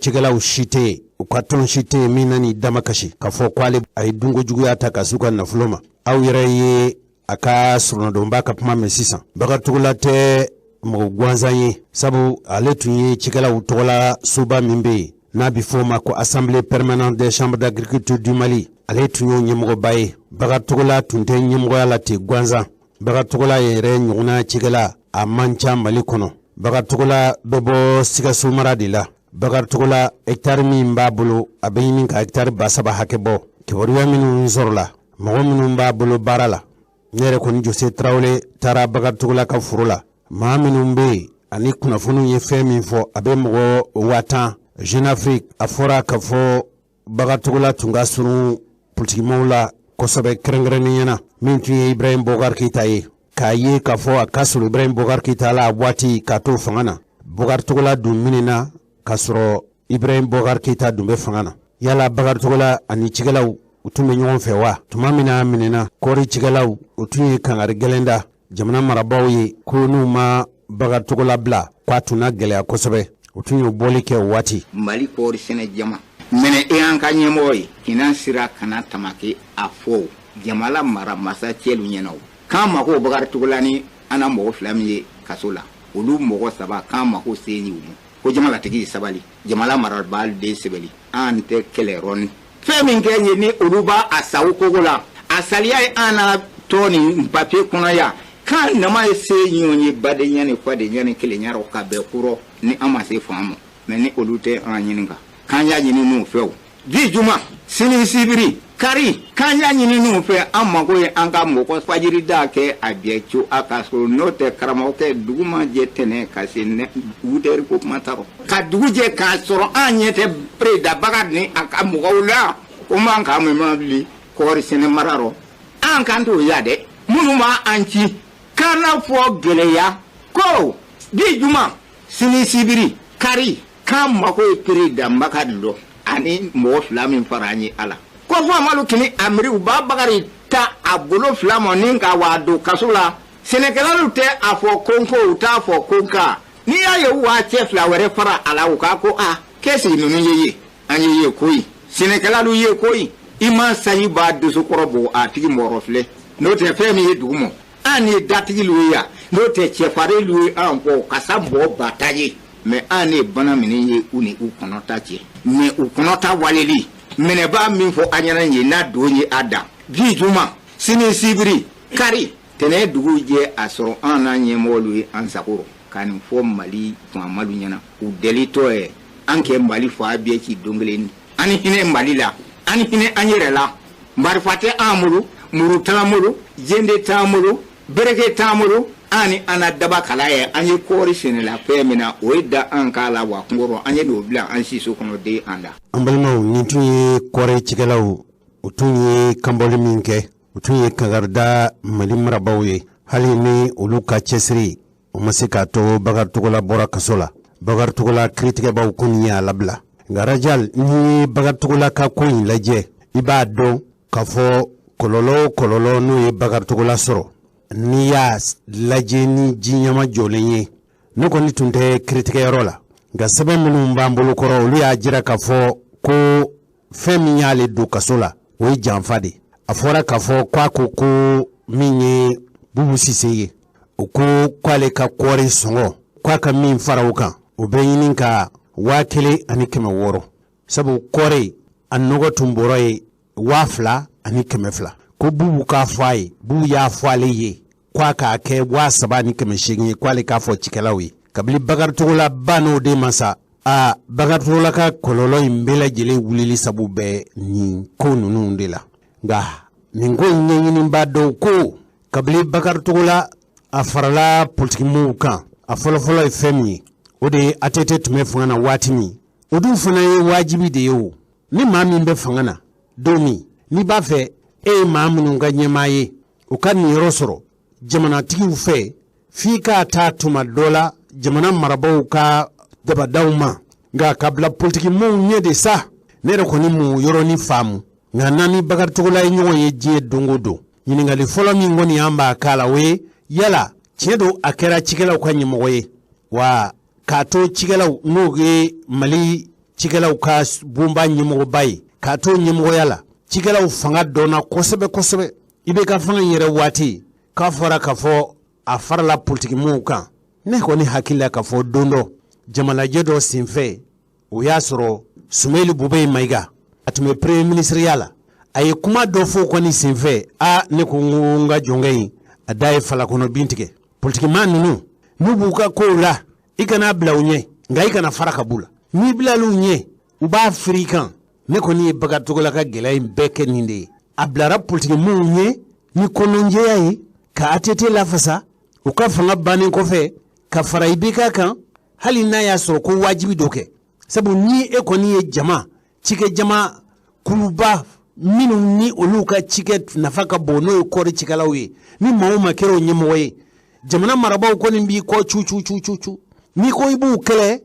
cikɛlaw si tɛ yen, u ka tɔn si tɛ yen min na n'i dama kasi k'a fɔ ko ale a ye dunko juguya ta ka s'u ka nafolo ma. Aw yɛrɛ ye a ka sɔrɔnadonba ka kuma mɛn sisan. Bakari Togola tɛ mɔgɔ gansan ye, sabu ale tun ye cikɛlaw tɔgɔla soba min bɛ yen n'a bɛ fɔ o ma ko Assemblée permanente des chambres d'agriculture du Mali, ale tun y'o ɲɛmɔgɔba ye. Bakari Togola tun tɛ ɲɛmɔgɔya la ten gansan. Bakari Togola yɛrɛ ɲɔgɔnna cikɛla a man ca Mali kɔnɔ. Bakari Togola bɛ bɔ Sikaso mara de la. Bakari Togola, hectare min b'a bolo, a bɛ ɲini ka hectare 3000 hakɛ bɔ. Kibaruya minnu sɔrɔla Mɔgɔ minnu b'a bolo baara la, ne yɛrɛ kɔni Jose Tarawele taara Bakari Togola ka foro la. Maa minnu bɛ yen ani kunnafoniw ye fɛn min fɔ, a bɛ mɔgɔ 10 000. Jeune Afrique, a fɔra k'a fɔ Bakari Togola tun ka surun politikimaaw la kosɛbɛ, kɛrɛnkɛrɛnnenya na min tun ye Ibrahim Boubacar Keita ye, k'a ye k'a fɔ a ka surun Ibrahim Boubacar Keita la waati k'a to fanga na. Boubacar Togola dun minɛna k'a sɔrɔ Ibrahim Boubacar Keita dun bɛ fanga na. Yala Bakari Togola ani cikɛlaw, u tun bɛ ɲɔgɔn fɛ wa? Tuma min na a minɛna, kɔɔri cikɛlaw, u tun ye kangari gɛlɛn da jamana marabaaw ye ko n'u ma Bakari Togola bila, k'a tun na gɛlɛya kosɛbɛ. U tun y'o bɔli kɛ o waati. Mali kɔɔri sɛnɛ jama minɛ e an ka ɲɛmɔgɔ ye kina sira kana tamake a fɔ jamana mara masa cɛlu ɲɛna o k'an mako Bakari Togola ni an na mɔgɔ fila min ye kaso la, olu mɔgɔ saba, k'an mako se u ma ko jamalatigi sabali, jamana marabaa den sɛbɛli, an tɛ kɛlɛ rɔni fɛn min kɛ ye ni olu b'a a sago kogo la, a saliya ye an na tɔ nin papiye kɔnɔ yan k'an nama ye se ɲɔgɔn ye badenya ni fadenya ni kelenya rɔ ka bɛn kurɔ ni an ma se fan ma mɛ ni olu tɛ an ɲininka k'an y'a ɲini n'u fɛ o bi juma sini sibiri kari k'an y'a ɲini n'u fɛ, an mako ye an ka mɔgɔ fajiri da kɛ a jɛ co a ka so. N'o tɛ, karamɔgɔkɛ, dugu ma jɛ tɛnɛ ka se wutɛri ko kuma tarɔ ka dugu jɛ k'a sɔrɔ an ɲɛ tɛ président Bakari ni a ka mɔgɔw la ko man k'an ma wuli kɔɔri sɛnɛ mara rɔ, an kan t'o ya dɛ. Minnu b'a an ci k'an fɔ gɛlɛya ko bi juma sini sibiri kari k'an mako ye président Bakari dɔ ani mɔgɔ fila min fara an ye a la ko faamalu kini amiri u b'a Bakari ta a bolo fila ma ni ka waa don kaso la. Sɛnɛkɛlalu tɛ a fɔ ko nko, u t'a fɔ ko nka n'i y'a ye u waa cɛ fila wɛrɛ fara a la, u k'a ko a k'est-ce ninnu ye an ye ye koyi, sɛnɛkɛlalu ye koyi. I ma sanji b'a dosokɔrɔ bɔ a tigi mɔrɔ filɛ, n'o tɛ fɛn min ye dugu ma, an ye datigilu ye yan, n'o tɛ cɛfarinlu ye an kɔ kasa mɔgɔ ba ta ye mɛ an ye bana minnu ye u ni u kɔnɔta cɛ mɛ u kɔnɔta waleli minɛbaa min fɔ an ɲɛna ye n'a don ye a dan bi juma sini sibiri kari tɛnɛ dugu jɛ a sɔrɔ an n'a ɲɛmɔgɔlu ye an sago ka nin fɔ Mali faamalu ɲɛna u delitɔ ye an kɛ Mali fa bɛɛ ci don kelen an ni hinɛ Mali la, an ni hinɛ an yɛrɛ la. Marifa tɛ an bolo, muru t'an bolo, jende t'an bolo, bereke t'an bolo, an ni an na daba kala ye. An ye kɔɔri sɛnɛla fɛn min na, o ye da an k'a la wa kungo an ye n'o bila an siso kɔnɔ den an da. An balimaw, nin tun ye kɔɔri cikɛlaw, u tun ye kanbɔli min kɛ, u tun ye kankarida Mali marabaaw ye. Hali ni olu ka cɛsiri o ma se k'a to Bakari Togola bɔra kaso la, Bakari Togola kiiritigɛbaw kɔni y'a labila. Nka Rajal, n'i ye Bakari Togola ka ko in lajɛ, i b'a dɔn k'a fɔ kɔlɔlɔ o kɔlɔlɔ n'o ye Bakari Togola sɔrɔ, n'i y'a lajɛ ni ji ɲɛma jɔlen ye, ne kɔni tun tɛ kiiritigɛyɔrɔ la, nka sɛbɛn minnu b'an bolo kɔrɔ, olu y'a jira k'a fɔ ko fɛn min y'ale don kaso la, o ye janfa de. A fɔra k'a fɔ k'a ko ko min ye Bubu Sise ye, o ko k'ale ka kɔɔri sɔngɔ, k'a ka min fara o kan, o bɛ ɲini ka 1600, sabu kɔɔri a nɔgɔ tun bɔrɔ ye 2200. Ko Bubu k'a fɔ a ye, Bubu y'a fɔ ale ye k'a k'a kɛ 3800 ye, k'ale k'a fɔ cikɛlaw ye. Kabini Bakari Togola ba n'o den ma sa, a Bakari Togola ka kɔlɔlɔ in bɛɛ lajɛlen wulili sabu bɛ nin ko ninnu de la. Nka nin ko in ɲɛɲiniba dɔw ko kabini Bakari Togola a farala politikimɔgɔw kan, a fɔlɔfɔlɔ ye fɛn min ye, o de ye ATT tun bɛ fanga na waati min, o dun fana ye wajibi de ye. O ni maa min bɛ fanga na don min, n'i b'a fɛ e ye maa minnu ka ɲɛmaa ye, u ka niyɔrɔ sɔrɔ jamanatigiw fɛ, f'i k'a taa tuma dɔ la jamana marabaaw ka dabadaw ma. Nka ka bila politikimɔgɔw ɲɛ de sa, ne yɛrɛ kɔni m'o yɔrɔnin faamu. Nka n'an ni Bakari Togola ye ɲɔgɔn ye diɲɛ don o don, ɲininkali fɔlɔ min kɔni an b'a k'a la, o ye yala tiɲɛ don a kɛra cikɛlaw ka ɲɛmɔgɔ ye wa? K'a to cikɛlaw, n'o ye Mali cikɛlaw ka bonba ɲɛmɔgɔba ye, k'a to ɲɛmɔgɔya la, cikɛlaw fanga dɔnna kosɛbɛ kosɛbɛ. I bɛ ka fanga in yɛrɛ waati k'a fɔra k'a fɔ a farala politikimɔgɔw kan, ne kɔni hakili la k'a fɔ don dɔ jamalajɛ dɔ senfɛ, o y'a sɔrɔ Sumeyili Bubɛyi Mayiga a tun bɛ premier ministre ya la, a ye kuma dɔ fɔ kɔni senfɛ, a ne ko n ko n ka jɔnkɛ in a da ye falakɔnɔ bin tigɛ. Politikimaa ninnu, n'u b'u ka kow la, i kana bila u ɲɛ, nka i kana fara ka b'u la. N'i bilal'u ɲɛ, u b'a firi i kan. Ne kɔni ye Bakari Togola ka gɛlɛya in bɛɛ kɛ nin de ye. A bilara politikimɔgɔw ɲɛ ni kɔnɔnjɛya ye ka ATT lafasa u ka fanga bannen kɔfɛ ka fara IBK kan, hali n'a y'a sɔrɔ ko wajibi dɔ kɛ, sabu ni e kɔni ye jama cikɛ jama kuluba minnu ni olu ka cikɛ nafa ka bon, n'o ye kɔɔri cikɛlaw ye, ni maa o maa kɛra o ɲɛmɔgɔ ye, jamana marabaaw kɔni b'i kɔ cu cu cu cu cu. N'i ko i b'u kɛlɛ,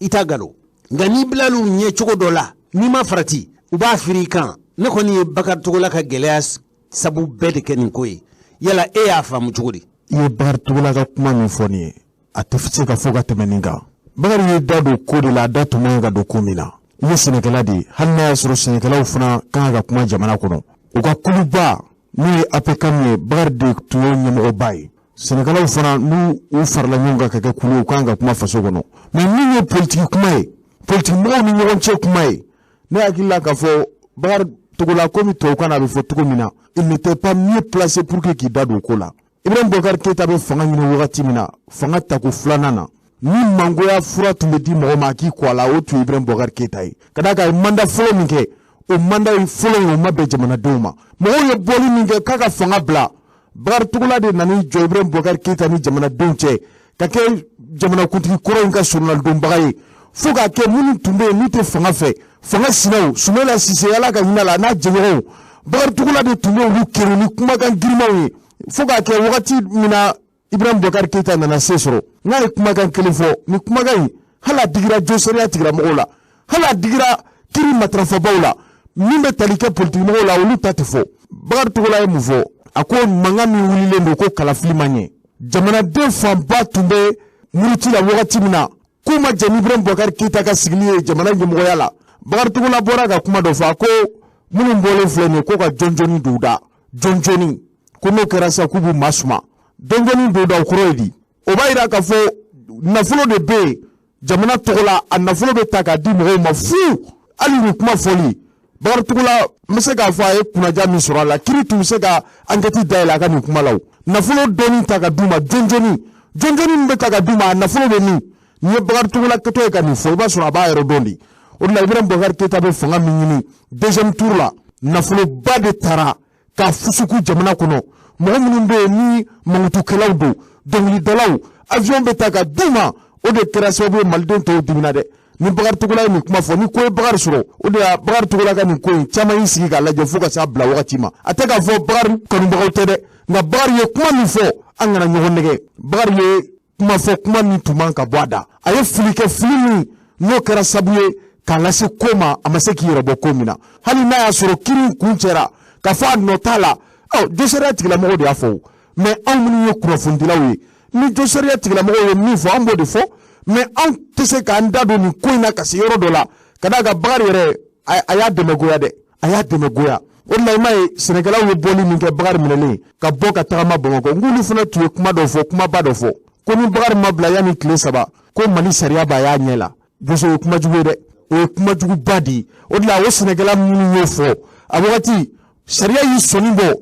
i t'a galo, nka n'i bilal'u ɲɛ cogo dɔ la, n'i ma farati, u b'a firi i kan. Ne kɔni ye Bakari Togola ka gɛlɛya sabu bɛɛ de kɛ nin ko ye. Yala e y'a faamu cogo di? I ye Bakari Togola ka kuma min fɔ nin ye, a tɛ se ka fɔ ka tɛmɛ nin kan. Bakari ye da don ko de la, a da tun man ɲi ka don ko min na. I ye sɛnɛkɛla de ye, hali n'a y'a sɔrɔ sɛnɛkɛlaw fana kan ka kuma jamana kɔnɔ. U ka kuluba n'o ye APCAM ye, Bakari de tun y'o ɲɛmɔgɔba ye. Sɛnɛkɛlaw fana, n'u u farala ɲɔgɔn kan ka kɛ kulu ye, u kan ka kuma faso kɔnɔ. Mais min ye politiki kuma ye, politiki mɔgɔw ni ɲɔgɔn cɛ kuma ye, ne hakili la k'a fɔ Bakari Togola, komi tubabukan na a bɛ fɔ cogo min na, il n'était pas mieux placé pour que k'i da don o ko la. Ibrahim Boubacar Keïta bɛ fanga ɲini wagati min na, fanga tako filanan na, ni mangoya fura tun bɛ di mɔgɔ ma k'i kɔ a la, o tun ye Ibrahim Boubacar Keïta ye. Ka d'a kan, a ye mandat fɔlɔ min kɛ, o mandat fɔlɔ in, o ma bɛn jamanadenw ma. Mɔgɔw ye bɔli min kɛ k'a ka fanga bila, Bakari Togola de nana jɔ Ibrahim Boubacar Keïta ni jamanadenw cɛ, ka kɛ jamanakuntigi kɔrɔ in ka soronalidonbaga ye, fo k'a kɛ minnu tun bɛ yen n'u tɛ fanga fɛ, fanga sinaw, Soumaïla Cissé, Ala ka hinɛ la, n'a jɛɲɔgɔnw, Bakari Togola de tun bɛ olu kɛrɛ ni kumakan girimanw ye, fo k'a kɛ wagati min na Ibrahim Boubacar Keïta nana se sɔrɔ, n'a ye kumakan kelen fɔ, ni kumakan in, hali a digira josariya tigilamɔgɔw la, hali a digira kiri matarafabaw la, min bɛ tali kɛ politikimɔgɔw la, olu ta tɛ fɔ. Bakari Togola ye mun fɔ? A ko mankan min wulilen don ko kalafili ma ɲɛ, jamanaden fanba tun bɛ muruti la wagati min na k'u ma jɛn ni Ibrahim Boubacar Keïta ka sigili ye jamana ɲɛmɔgɔya la. Bakari Togola bɔra ka kuma dɔ fɔ, a ko minnu bɔlen filɛ nin ye, ko ka jɔnjɔni don u da, jɔnjɔni, ko n'o kɛra sisan k'u b'u masuma. Jɔnjɔni don da, o kɔrɔ ye di? O b'a yira k'a fɔ nafolo de bɛ yen jamana tɔgɔ la, a nafolo bɛ ta k'a di mɔgɔw ma fu. Hali nin kuma fɔli, Bakari Togola, n bɛ se k'a fɔ a ye kunnaja min sɔrɔ a la, kiri tun bɛ se ka enquête dayɛlɛ a ka nin kuma la. O nafolo dɔɔni ta ka d'u ma, jɔnjɔni, jɔnjɔni min bɛ ta ka d'u ma, a nafolo bɛ min? Nin ye Bakari Togola kɛtɔ ye ka nin fɔ, i b'a sɔrɔ a b'a yɛrɛ dɔn de. O de la, Ibrahim Boubacar Keïta bɛ fanga min ɲini deuxième tour la, nafoloba de taara ka fusuku jamana kɔnɔ. Mɔgɔ minnu bɛ yen ni mankutukɛlaw don, dɔnkilidalaw, avion bɛ ta ka d'u ma, o de kɛra sababu ye maliden tɔw dimina dɛ. Ni Bakari Togola ye nin kuma fɔ, ni ko ye Bakari sɔrɔ, o de y'a Bakari Togola ka nin ko in, caman y'i sigi k'a lajɛ fo ka s'a bila wagati ma. A tɛ k'a fɔ Bakari kanubagaw tɛ dɛ, nka Bakari ye kuma min fɔ, an kana ɲɔgɔn nɛgɛ. Bakari ye kuma fɔ, kuma min tun man ka bɔ a da. A ye fili kɛ, fili min n'o kɛra sabu ye k'a lase ko ma, a ma se k'i yɛrɛ bɔ ko min na. Hali n'a y'a sɔrɔ kiri kun cɛra k'a fɔ a nɔ t'a la, ɔ josariya tigilamɔgɔw de y'a fɔ. Mais anw minnu ye kunnafonidilaw ye, ni josariya tigilamɔgɔw ye min fɔ, an b'o de fɔ. Mais anw tɛ se k'an da don nin ko in na ka se yɔrɔ dɔ la, ka d'a kan Bakari yɛrɛ, a y'a dɛmɛ goya dɛ, a y'a dɛmɛ goya. O de la, i m'a ye sɛnɛkɛlaw ye bɔli min kɛ Bakari minɛlen ka bɔ ka tagama Bamakɔ, n k'olu fana tun ye kuma dɔ fɔ, kumaba dɔ fɔ, ko ni Bakari ma bila yanni tile 3, ko Mali sariya b'a y'a ɲɛ la. Boso, o ye kuma jugu ye dɛ, o ye kuma juguba de ye. O de la, o sɛnɛkɛla minnu y'o fɔ a wagati, sariya y'i sɔnni bɔ,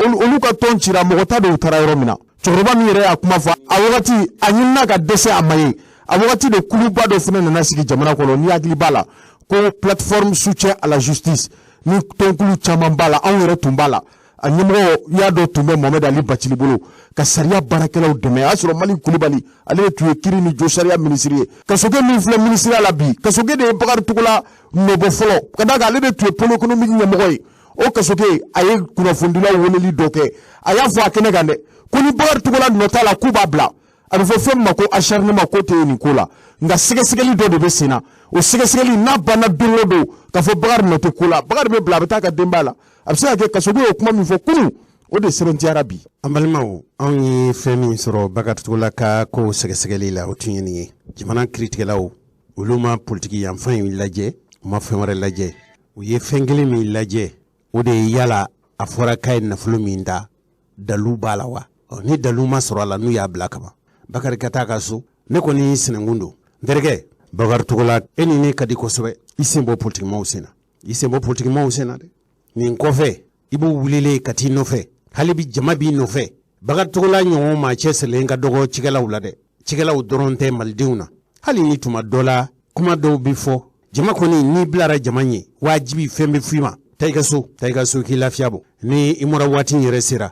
olu ka tɔn cira, mɔgɔ t'a dɔn u taara yɔrɔ min na. Cɛkɔrɔba min yɛrɛ y'a kuma fɔ a wagati, a ɲinina ka dɛsɛ, a ma ye. A wagati de, kuluba dɔ fana nana sigi jamana kɔnɔ, n'i hakili b'a la, ko Plateforme soutien à la justice, ni tɔnkulu caman b'a la, anw yɛrɛ tun b'a la. A ɲɛmɔgɔ, i y'a dɔn, tun bɛ Mohamed Ali Bacili bolo, ka sariya baarakɛlaw dɛmɛ. A y'a sɔrɔ Mali Kulibali, ale de tun ye kiri ni jo sariya minisiri ye. Kasoke min filɛ minisiriya la bi, Kasoke de ye Bakari Togola nɔbɔ fɔlɔ, ka d'a kan ale de tun ye pôle économique ɲɛmɔgɔ ye. O Kasoke, a ye kunnafonidilaw weleli dɔ kɛ, a y'a fɔ a kɛnɛ kan dɛ, ko ni Bakari Togola nɔ t'a la, k'u b'a bila. A bɛ fɔ fɛn min ma ko acharnement, ko tɛ nin ko la, nka sɛgɛsɛgɛli dɔ de bɛ sen na. O sɛgɛsɛgɛli n'a banna don o don, k'a fɔ Bakari nɔ tɛ ko la, Bakari bɛ bila, a bɛ taa ka denbaya la. A bɛ se ka kɛ Kasoke y'o kuma min fɔ kunun, o de sɛbɛntiyara bi. An balimaw, anw ye fɛn min sɔrɔ Bakari Togola ka ko sɛgɛsɛgɛli la, o tun ye nin ye. Jamana kiritigɛlaw, olu ma politiki yanfan in lajɛ, u ma fɛn wɛrɛ lajɛ. U ye fɛn kelen min lajɛ, o de ye yala a fɔra k'a ye nafolo min ta, dalu b'a la wa? Ni dalu ma sɔrɔ a la, n'u y'a bila kaban, Bakari ka taa ka so. Ne kɔni sinankun don, n terikɛ Bakari Togola, e ni ne ka di kosɛbɛ. I sen bɔ politikimaw sen na, i sen bɔ politikimaw sen na dɛ. Nin kɔfɛ, i b'u wulilen ka t'i nɔfɛ, hali bi jama b'i nɔfɛ. Bakari Togola ɲɔgɔn maa cɛsirilen ka dɔgɔ cikɛlaw la dɛ. Cikɛlaw dɔrɔn tɛ, malidenw na. Hali ni tuma dɔ la kuma dɔw bɛ fɔ jama kɔni, n'i bilara jama ɲɛ, wajibi fɛn bɛ f'i ma. Taa i ka so, taa i ka so, k'i lafiya bɔ. Ni imura waati yɛrɛ sera,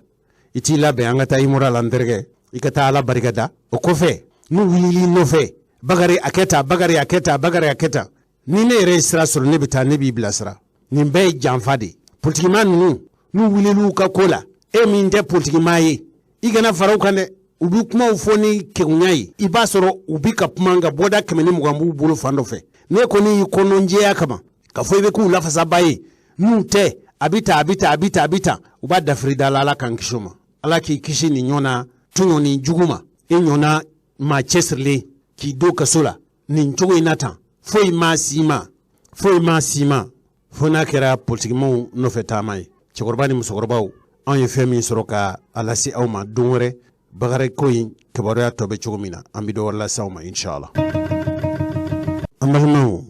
i t'i labɛn an ka taa imura la, n terikɛ, i ka taa Ala barika da. O kɔfɛ, n'u wulil'i nɔfɛ, Bakari a kɛ tan, Bakari a kɛ tan, Bakari a kɛ tan, ni ne yɛrɛ ye sira sɔrɔ, ne bɛ taa, ne b'i bilasira. Nin bɛɛ ye janfa de ye. Politikimaa ninnu, n'u wulil'u ka ko la, e min tɛ politikimaa ye, i kana fara u kan dɛ. U bɛ kumaw fɔ ni kegunya ye, i b'a sɔrɔ u bɛ ka kuma, nka bɔda 120 b'u bolo fan dɔ fɛ. Ne kɔni y'i kɔnɔnjɛya kama k'a fɔ i bɛ k'u lafasaba ye, n'u tɛ, a bɛ tan, a bɛ tan, a bɛ tan, a bɛ tan, u b'a dafiri da la. Ala k'an kisi o ma. Ala k'i kisi nin ɲɔgɔn na tɔɲɔni jugu ma. E ɲɔgɔnna maa cɛsirilen k'i don kaso la nin cogo in na tan, foyi ma s'i ma, foyi ma s'i ma, fo n'a kɛra politikimaw nɔfɛ taama ye. Cɛkɔrɔba ni musokɔrɔbaw, anw ye fɛn min sɔrɔ ka a lase aw ma, don wɛrɛ Bakari ko in kibaruya tɔ bɛ cogo min na, an bɛ dɔ wɛrɛ lase aw ma, inshallah. An balimaw,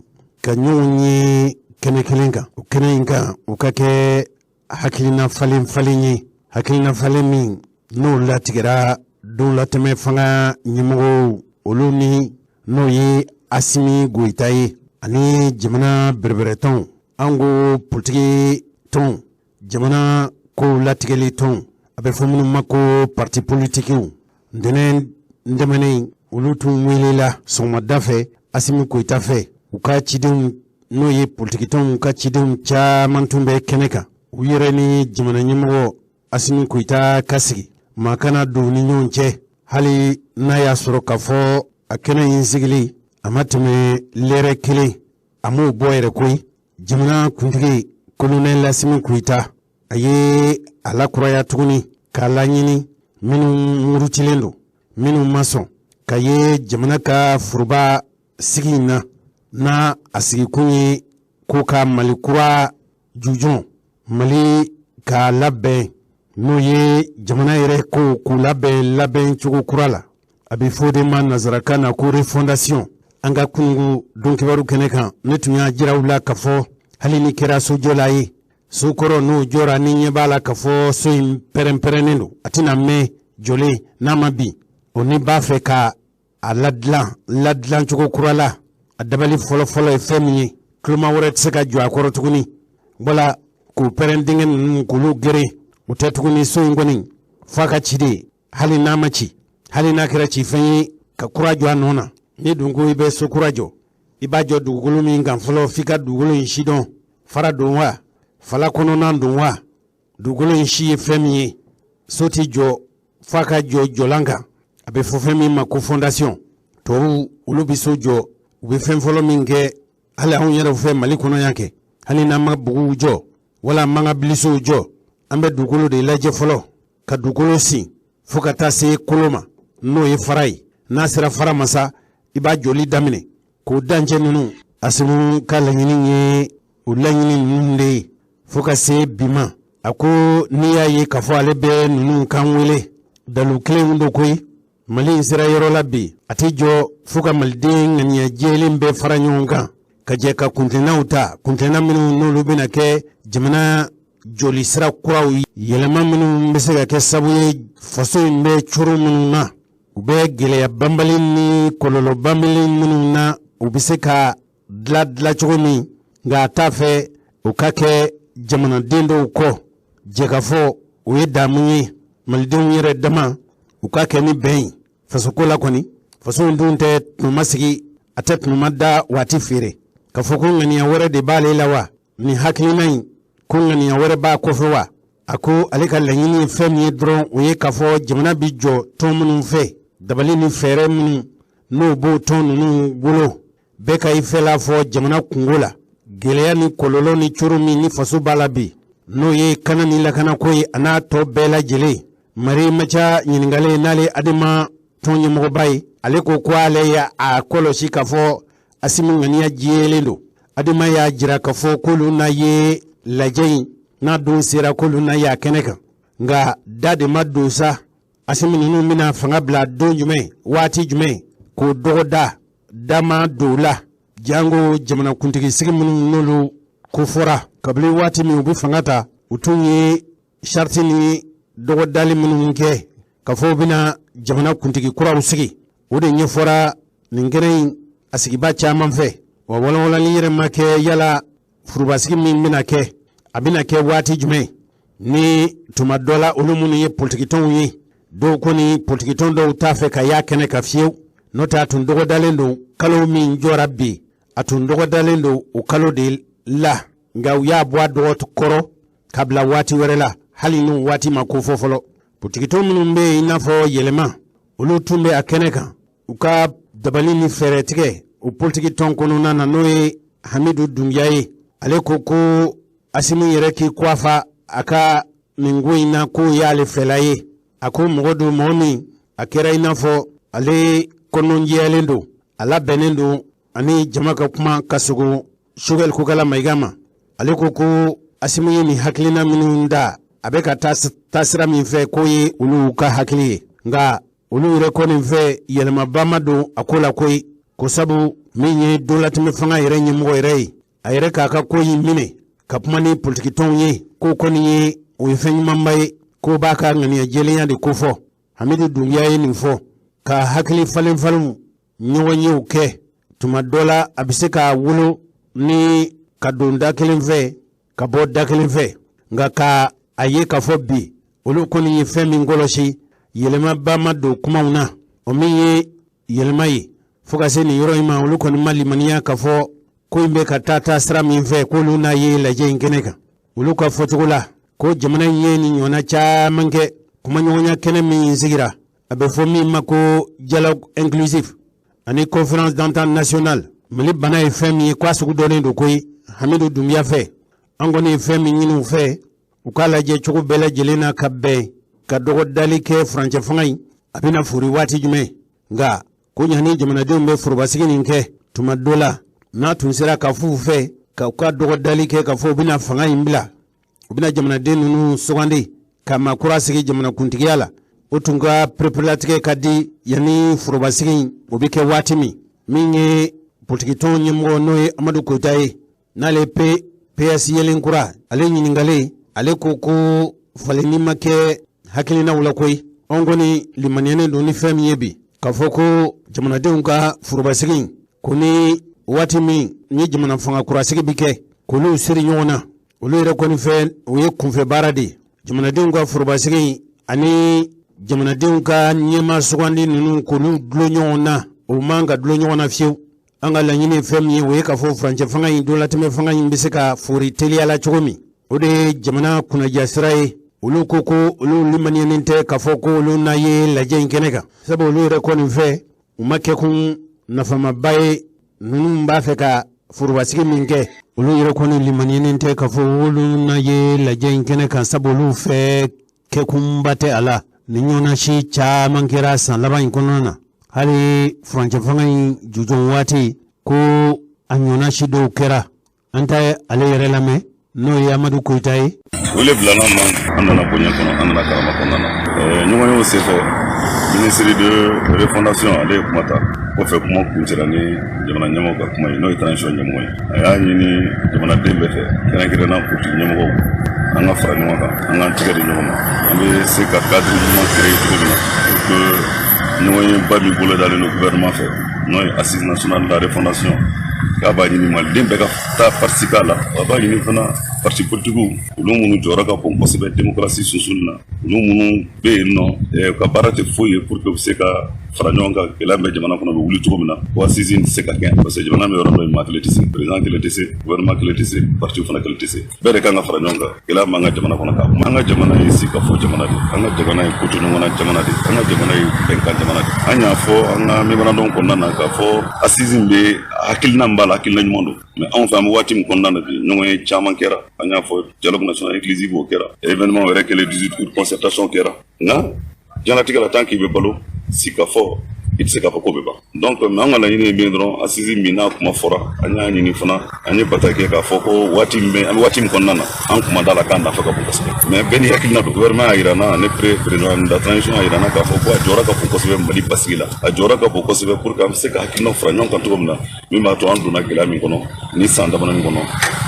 ka ɲɔgɔn ye kɛnɛ kelen kan, o kɛnɛ in kan, o ka kɛ hakilina falen falen ye, hakilina falen min n'o latigɛra don latɛmɛ fanga ɲɛmɔgɔw olu ni, n'o ye Asimi Goyita ye, ani jamana bɛrɛbɛrɛtɔnw, an ko politiki tɔnw, jamana kow latigɛli tɔnw, a bɛ fɔ minnu ma ko parti politikiw. Ntɛnɛn tɛmɛnen, olu tun welela sɔgɔmada fɛ Asimi Goyita fɛ. U ka cidenw, n'o ye politikitɔnw ka cidenw caman tun bɛ kɛnɛ kan. U yɛrɛ ni jamana ɲɛmɔgɔ Asimi Goyita ka sigi, maa kana don ni ɲɔgɔn cɛ, hali n'a y'a sɔrɔ k'a fɔ a kɛnɛ in sigili a ma tɛmɛ lɛrɛ kelen, a m'o bɔ yɛrɛ koyi. Jamana kuntigi Kolonɛli Asimi Goyita, a ye a lakuraya tuguni k'a laɲini minnu murutilen don, minnu ma sɔn ka ye jamana ka foroba sigi in na, n'a a sigikun ye ko ka Mali kura jujɔn, Mali k'a labɛn, n'o ye jamana yɛrɛ ko k'u labɛn labɛn cogo kura la, a bɛ fɔ o de ma nansarakan na ko refondation. An ka kununko donkibaru kɛnɛ kan, ne tun y'a jira u la k'a fɔ hali ni kɛra sojɔla ye, so kɔrɔ n'o jɔra, ni ɲɛ b'a la k'a fɔ so in pɛrɛn-pɛrɛnnen don, a tɛna mɛn jɔlen n'a ma bin o, ni b'a fɛ ka a ladilan ladilan cogo kura la, a dabali fɔlɔfɔlɔ ye fɛn min ye, tuloma wɛrɛ tɛ se ka jɔ a kɔrɔ tuguni, wala k'o pɛrɛn dingɛ ninnu k'olu geren, o tɛ tuguni. So in kɔni f'a ka ci de, hali n'a ma ci, hali n'a kɛra cifɛn ye, ka kura jɔ a nɔ na. N'i dun ko i bɛ so kura jɔ, i b'a jɔ dugukolo min kan fɔlɔ, f'i ka dugukolo in sidɔn: fara don wa, fala kɔnɔna don wa, dugukolo in si ye fɛn min ye. So tɛ jɔ f'a ka jɔ jɔlan kan, a bɛ fɔ fɛn min ma ko fondation. Tubabuw, olu bɛ so jɔ, u bɛ fɛn fɔlɔ min kɛ, hali anw yɛrɛ fɛ Mali kɔnɔ yan kɛ, hali n'an ma buguw jɔ wala an m'an ka bilisow jɔ, an bɛ dugukolo de lajɛ fɔlɔ, ka dugukolo sin fo ka taa se kolo ma, n'o ye fara ye. N'a sera fara ma sa, i b'a jɔli daminɛ k'o dancɛ ninnu. Asimu ka laɲini ye o laɲini ninnu de ye fo ka se bi ma. A ko n'i y'a ye k'a fɔ ale bɛ ninnu kan wele, dalu kelen don koyi. Mali in sera yɔrɔ la bi, a tɛ jɔ fo ka maliden ŋaniya jɛlen bɛɛ fara ɲɔgɔn kan, ka jɛ ka kuntilennaw ta, kuntilenna minnu n'olu bɛna kɛ jamana jɔli sira kuraw, yɛlɛma minnu bɛ se ka kɛ sabu ye faso in bɛ coro minnu na, u bɛ gɛlɛya banbali ni kɔlɔlɔ banbali minnu na, u bɛ se ka dila dila cogo min. Nka a t'a fɛ o ka kɛ jamanaden dɔw kɔ. Jɛkafɔ, o ye damu ye malidenw yɛrɛ dama, u ka kɛ ni bɛn ye fasoko la kɔni. Faso in dun tɛ tuma sigi, a tɛ tuma da waati feere k'a fɔ ko ŋaniya wɛrɛ de b'ale la wa, nin hakilina in ko ŋaniya wɛrɛ b'a kɔfɛ wa. A ko ale ka laɲini ye fɛn min ye dɔrɔn, o ye k'a fɔ jamana bɛ jɔ tɔn minnu fɛ, dabali ni fɛɛrɛ minnu n'o b'o tɔn ninnu bolo, bɛɛ ka i fɛla fɔ jamana kungo la, gɛlɛya ni kɔlɔlɔ ni coro min ni faso b'a la bi, n'o ye kana ni lakanako ye, a n'a tɔ bɛɛ lajɛlen. Mari Maca ɲininkalen, n'ale Adema tɔn ɲɛmɔgɔba ye, ale ko ko ale ye a kɔlɔsi k'a fɔ Asimi ŋaniya jɛlen don. Adema y'a jira k'a fɔ k'olu n'a ye lajɛ in n'a don sera, k'olu n'a ye a kɛnɛ kan, nka da de ma don sa. Asimi ninnu bɛna fanga bila don jumɛn, waati jumɛn, k'o dɔgɔda da ma don la, jango jamanakuntigi sigi minnu n'olu ko fɔra kabini waati min u bɛ fanga ta, u tun ye sariti ni dɔgɔdali minnu kɛ k'a fɔ u bɛna jamana kuntigi kuraw sigi, o de ɲɛfɔra nin kɛnɛ in a sigiba caman fɛ. Wa walawalali yɛrɛ ma kɛ yala forobasigi min bɛna kɛ, a bɛna kɛ waati jumɛn. Ni tuma dɔ la olu minnu ye politikitɔnw ye, dɔw kɔni politikitɔn dɔw t'a fɛ ka y'a kɛnɛ kan fiyewu. N'o tɛ, a tun dɔgɔdalen don kalo min jɔra bi, a tun dɔgɔdalen don o kalo de la, nka u y'a bɔ a dɔgɔ kɔrɔ ka bila waati wɛrɛ la, hali n'o waati ma kofɔ fɔlɔ. Politikitɔn minnu bɛ yen, i n'a fɔ Yɛlɛma, olu tun bɛ a kɛnɛ kan. U ka dabali ni fɛɛrɛ tigɛ o politikitɔn kɔnɔna na, n'o ye Hamidu Dunbiya ye, ale ko ko Asimi yɛrɛ k'i kɔfa a ka nin ko in na, k'o y'ale fɛla ye. A ko mɔgɔ don, mɔgɔ min a kɛra i n'a fɔ ale kɔnɔnjɛyalen don, a labɛnnen don ani jama ka kuma ka sogo Choguel Kokala Mayiga ma. Ale ko ko Asimi ye nin hakilina minnu da, a bɛ ka taa taasira min fɛ, k'o ye olu ka hakili ye, nka olu yɛrɛ kɔni fɛ, yɛlɛmaba ma don a ko la koyi. Ko sabu min ye donlatɛmɛ fanga yɛrɛ ɲɛmɔgɔ yɛrɛ ye, a yɛrɛ k'a ka ko in minɛ ka kuma ni politikitɔnw ye, k'o kɔni ye, o ye fɛn ɲumanba ye, k'o b'a ka ŋaniya jɛlenya de kofɔ. Hamidu Dunbiya ye nin fɔ ka hakili falen falenw ɲɔgɔnyew kɛ. Tuma dɔ la, a bɛ se ka wolo ni ka don da kelen fɛ ka bɔ da kelen fɛ, nka ka a ye k'a fɔ bi, olu kɔni ye fɛn min kɔlɔsi, yɛlɛmaba ma don kumaw na. O min ye yɛlɛma ye fo ka se nin yɔrɔ in ma, olu kɔni ma limaniya k'a fɔ ko in bɛ ka taa taa sira min fɛ, k'olu n'a ye lajɛ in kɛnɛ kan. Olu ka fɔcogo la, ko jamana in ye nin ɲɔgɔnna caman kɛ. Kumaɲɔgɔnya kɛnɛ min sigira, a bɛ fɔ min ma ko dialogue inclusif ani conférence d'entente nationale, Mali bana ye fɛn min ye, k'a sugu dɔnnen don koyi. Hamidu Dunbiya fɛ, an kɔni ye fɛn min ɲini u fɛ, u k'a lajɛ cogo bɛɛ lajɛlen na ka bɛn ka dɔgɔdali kɛ furancɛ fanga in, a bɛna fori waati jumɛn. Nka ko ɲani jamanadenw bɛ forobasigi nin kɛ, tuma dɔ la n'a tun sera ka f'u fɛ ka u ka dɔgɔdali kɛ, ka fɔ u bɛna fanga in bila, u bɛna jamanaden ninnu sugandi ka maa kura sigi jamanakuntigiya la, o tun ka pereperelatigɛ ka di yanni forobasigi in o bɛ kɛ waati min. Min ye politikitɔn ɲɛmɔgɔ, n'o ye Amadu Koyita ye, n'ale pe PS yelen kura, ale ɲininkalen, ale ko ko falenni ma kɛ hakilinaw la koyi. Anw kɔni limaniyanen don ni fɛn min ye bi, k'a fɔ ko jamanadenw ka forobasigi ko ni waati min ni jamana fanga kurasigi bɛ kɛ, k'olu siri ɲɔgɔn na, olu yɛrɛ kɔni fɛ, o ye kunfɛ baara de ye. Jamanadenw ka forobasigi ani jamanadenw ka ɲɛmaa sugandi ninnu, k'olu dulon ɲɔgɔn na, o man ka dulon ɲɔgɔn na fiyewu. An ka laɲini ye fɛn min ye, o ye k'a fɔ furancɛ fanga in, donlatɛmɛ fanga in bɛ se ka fori teliya la cogo min, o de ye jamana kunnaja sira ye. Olu ko ko olu limaniyanen tɛ k'a fɔ ko olu n'a ye lajɛ in kɛnɛ kan, sabu olu yɛrɛ kɔni fɛ, u ma kɛkun nafamaba ye. Ninnu b'a fɛ ka forobasigi min kɛ, olu yɛrɛ kɔni limaniyanen tɛ k'a fɔ olu n'a ye lajɛ in kɛnɛ kan, sabu olu fɛ, kɛkunba tɛ a la. Ni ɲɔgɔnna si caman kɛra san laban in kɔnɔna na, hali furancɛ fanga in jujɔn waati, ko a ɲɔgɔnna si dɔw kɛra. An ta ale yɛrɛ lamɛn, n'o ye Amadu Koyita ye. Wele bilana ma, an nana bonya kɔnɔ, an nana karama kɔnɔna na. Ɲɔgɔnyew senfɛ, ministre de refondation, ale ye kuma ta. Kɔfɛ, kuma kuncɛra ni jamana ɲɛmɔgɔ ka kuma ye, n'o ye transition ɲɛmɔgɔ ye. A y'a ɲini jamanaden bɛɛ fɛ, kɛrɛnkɛrɛnna politique ɲɛmɔgɔw, an ka fara ɲɔgɔn kan, an k'an tigɛ di ɲɔgɔn ma, an bɛ se ka cadre ɲuman créer cogo min na pour que ɲɔgɔnyeba min bolo dalen don gouvernement fɛ, n'o ye assise nationale de la refondation, k'a b'a ɲini maliden bɛɛ ka taa participer a la. A b'a ɲini fana parti politiques, olu minnu jɔyɔrɔ ka bon kosɛbɛ démocratie sunsunni na, olu minnu bɛ yen nɔ, u ka baara tɛ foyi ye pour que u bɛ se ka fara ɲɔgɔn kan, gɛlɛya bɛ jamana kɔnɔ bɛ wuli cogo min na, ko assise in tɛ se ka kɛ, parce que jamana bɛ yɔrɔ dɔ, maa kelen tɛ se, président kelen tɛ se, gouvernement kelen tɛ se, parti fana kelen tɛ se. Bɛɛ de kan ka fara ɲɔgɔn kan. Gɛlɛya b'an ka jamana kɔnɔ, k'a kuma an ka jamana ye sigikafɔ jamana de, an ka jamana ye kotoɲɔgɔnna jamana de, an ka jamana ye bɛnkan jamana de. An y'a fɔ an ka memorandum kɔnɔna na k'a fɔ assise in bɛ hakilina min b'a la, hakilina ɲuman don, mais anw fɛ, an bɛ waati min kɔnɔna na bi, ɲɔgɔn ye caman kɛra. An y'a fɔ dialogue national inclusif, o kɛra, événement yɛrɛ kɛlen, 18 août concertation kɛra. Nka diɲɛlatigɛ la, tant k'i bɛ balo, sigikafɔ, i tɛ se k'a fɔ ko bɛ ban. Donc, mais an ka laɲini ye min ye dɔrɔn, assise min n'a kuma fɔra, an y'a ɲini fana, an ye bataki kɛ k'a fɔ ko waati min bɛ, an bɛ waati min kɔnɔna na, an kuma da la k'a nafa ka bon kosɛbɛ. Mais bɛɛ n'i hakilina don. Gouvernement y'a yira n na, ne président de la transition y'a yira n na k'a fɔ ko a jɔyɔrɔ ka bon kosɛbɛ Mali basigi la, a jɔyɔrɔ ka bon kosɛbɛ pour que an bɛ se ka hakilinaw fara ɲɔgɔn kan cogo min na, min b'a to an donna gɛlɛya min kɔnɔ ni san damadɔni kɔnɔ,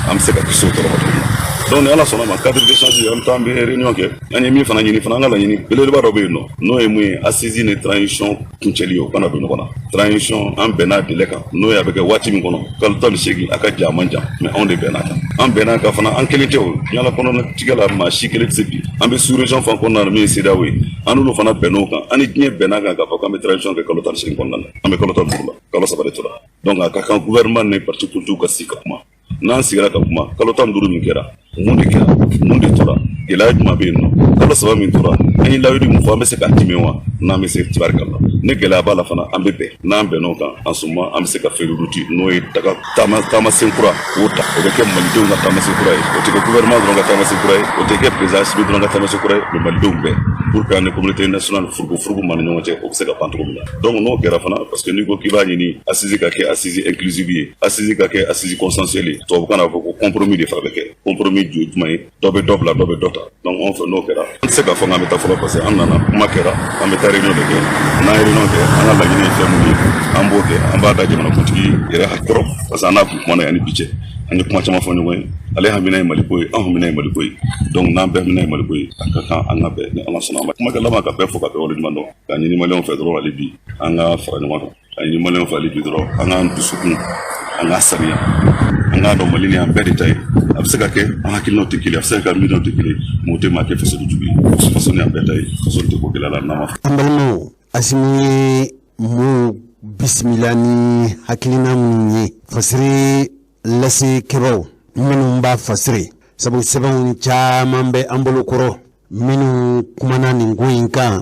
an bɛ se ka kisi o tɔɔrɔ ma cogo min na. Donc ni Ala sɔnna ma, cadre d'échange, an bɛ taa, an bɛ réunion kɛ. An ye min fana ɲini fana, an ka laɲini belebeleba dɔ bɛ yen nɔ, n'o ye mun ye? Assise ni transition kuncɛli ye, o kana don ɲɔgɔn na. Transition, an bɛnna délai kan, n'o ye a bɛ kɛ waati min kɔnɔ, kalo 18, a ka jan, a man jan, mais anw de bɛnna kan. An bɛnna kan fana, an kelen tɛ. O ɲala kɔnɔna tigɛ la, maa si kelen tɛ se bi. An bɛ sous région fan kɔnɔna na, min ye CEDEAO ye, an n'olu fana bɛnn'o kan. An ni diɲɛ bɛnna kan k'a fɔ k'an bɛ transition kɛ kalo 18 kɔnɔna na. An bɛ kalo 15 la, kalo 3 de tora. Donc a ka kan gouvernement ni parti politique ka sigi ka kuma. N'an sigira ka kuma, kalo 15 min kɛra, mun de kɛra, mun de tora, gɛlɛya jumɛn bɛ yen nɔ? Kalo 3 min tora, an ye layidu min fɔ, an bɛ se k'a timɛ wa? N'an bɛ se, tibarikala. Ni gɛlɛya b'a la fana, an bɛ bɛn. N'an bɛnn'o kan, en ce moment an bɛ se ka feuille de route, n'o ye taga taamasen kura, k'o ta. O bɛ kɛ malidenw ka taamasen kura ye. O tɛ kɛ gouvernement dɔrɔn ka taamasen kura ye, o tɛ kɛ président Assimi dɔrɔn ka taamasen kura ye, mais malidenw bɛɛ, pour que an ni communauté nationale, furugu furugu ma ni ɲɔgɔn cɛ, o bɛ se ka ban cogo min na. Donc n'o kɛra fana, parce que n'i ko k'i b'a ɲini assise ka kɛ assise inclusive ye, assise ka kɛ assise consensuelle ye, tubabukan na fɔ ko compromis de fana bɛ kɛ. Compromis ju ye jumɛn ye? Dɔ bɛ dɔ bila, dɔ bɛ dɔ ta. Donc anw fɛ, n'o kɛra, an tɛ se k'a fɔ k'an bɛ taa fɔlɔ, parce que an nana, kuma kɛra, an bɛ taa réunion de kɛ. N'an ye réunion kɛ, an ka laɲini ye fɛn mun ye, an b'o kɛ, an b'a da jamanakuntigi yɛrɛ kɔrɔ, parce que an n'a kun kumana yan ni bi cɛ, an ye kuma caman fɔ ɲɔgɔn ye. Ale hamina ye Maliko ye, an hamina ye Maliko ye. Donc n'an bɛɛ hamina ye Maliko ye, a ka kan an ka bɛn. Ni Ala sɔnna a ma, kuma kɛ laban, ka bɛɛ fo ka bɛɛ waleɲuman dɔn, k'a ɲini maliyɛnw fɛ dɔrɔn, hali bi an ka fara ɲɔgɔn kan. Ka ɲini maliyɛnw fɛ hali bi dɔrɔn, an k'an dusukun, an k'a saniya, an k'a dɔn Mali ni an bɛɛ de ta ye. A bɛ se ka kɛ an hakilinaw tɛ kelen, a bɛ se ka kɛ miirinaw tɛ kelen, mais o tɛ maa kɛ fasoden jugu ye. Faso ni an bɛɛ ta ye, faso tɛ ko gɛlɛya la n'an ma. An balimaw, Asimi ye mun bisimila ni hakilina minnu ye, fasiri lase kɛbaw minnu b'a fasiri, sabu sɛbɛnw caman bɛ an bolo kɔrɔ minnu kumana nin ko in kan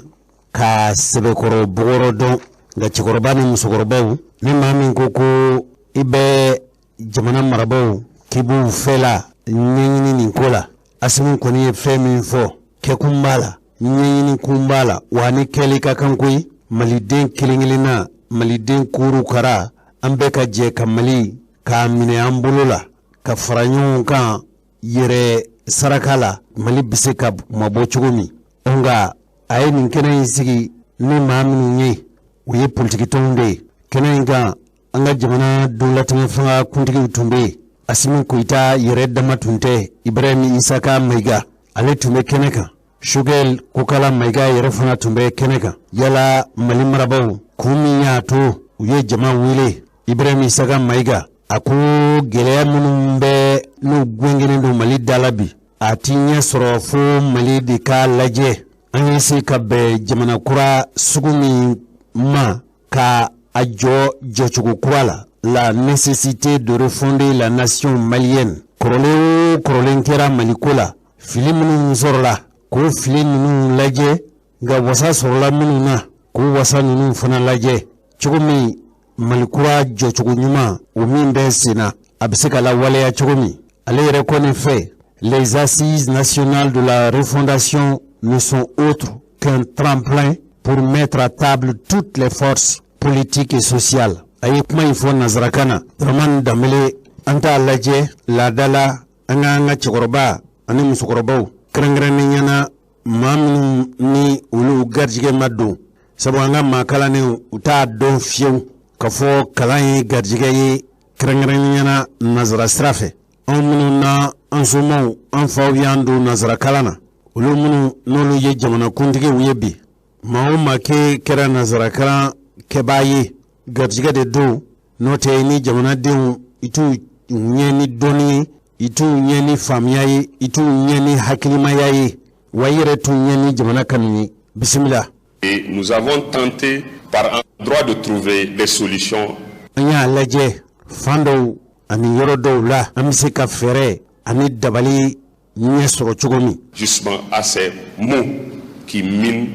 ka sɛbɛkɔrɔ bɔgɔrɔ dɔn. Nka cɛkɔrɔba ni musokɔrɔbaw, ni maa min ko ko i bɛ jamana marabaaw k'i b'u fɛla ɲɛɲini nin ko la, Asimi kɔni ye fɛn min fɔ, kɛkun b'a la, ɲɛɲini kun b'a la, wa ni kɛli ka kan koyi. Maliden kelen kelenna, maliden kuru kara, an bɛɛ ka jɛ ka Mali k'a minɛ an bolo la, ka fara ɲɔgɔn kan yɛrɛ saraka la, Mali bɛ se ka mabɔ cogo min. Nka a ye nin kɛnɛ in sigi ni maa minnu ye, o ye politikitɔnw de ye. Kɛnɛ in kan, an ka jamana donlatɛmɛ fanga kuntigiw tun bɛ yen. Asimi Koyita yɛrɛ dama tun tɛ, Ibrahim Isaka Mayiga, ale tun bɛ kɛnɛ kan. Choguel Kokala Mayiga yɛrɛ fana tun bɛ kɛnɛ kan. Yala Mali marabaaw, kun min y'a to u ye jama wele, Ibrahim Isaka Mayiga a ko gɛlɛya minnu bɛ n'u gwengenen don Mali da la bi, a ti ɲɛ sɔrɔ fo Mali de k'a lajɛ an ye se ka bɛn jamana kura sugu min ma, ka a jɔ jɔcogo kura la, la nécessité de refonder la nation malienne. Kɔrɔlen o kɔrɔlen kɛra Maliko la, fili minnu sɔrɔla, k'o fili ninnu lajɛ, nka wasa sɔrɔla minnu na, k'o wasa ninnu fana lajɛ cogo min Mali kura jɔcogo ɲuman, o min bɛ sen na, a bɛ se ka lawaleya cogo min. Ale yɛrɛ kɔni fɛ, les assises nationales de la refondation ne sont autres qu'un tremplin pour mettre à table toutes les forces politiques et sociales. A ye kuma in fɔ nanzarakan na. Dramane Danbele, an t'a lajɛ laada la, an k'an ka cɛkɔrɔba ani musokɔrɔbaw, kɛrɛnkɛrɛnnenya na maa minnu ni olu garijɛgɛ ma don, sabu an ka maa kalannenw, u t'a dɔn fiyewu k'a fɔ kalan ye garijɛgɛ ye, kɛrɛnkɛrɛnnenya na nanzara sira fɛ. Anw minnu na an somaw, an faw y'an don nanzara kalan na, olu minnu n'olu ye jamanakuntigiw ye bi, maa o maa ke kɛra nanzara kalan kɛbaa ye, garijɛgɛ de don. N'o tɛ, ni jamanadenw, i t'u ɲɛ ni dɔnni ye, i t'u ɲɛ ni faamuya ye, i t'u ɲɛ ni hakilimaya ye, wa i yɛrɛ t'u ɲɛ ni jamana kanu ye. Bisimila. Et nous avons tenté par endroit de trouver des solutions. An y'a lajɛ fan dɔw ani yɔrɔ dɔw la, an bɛ se ka fɛɛrɛ ani dabali ɲɛ sɔrɔ cogo min. Justement à ces maux qui minent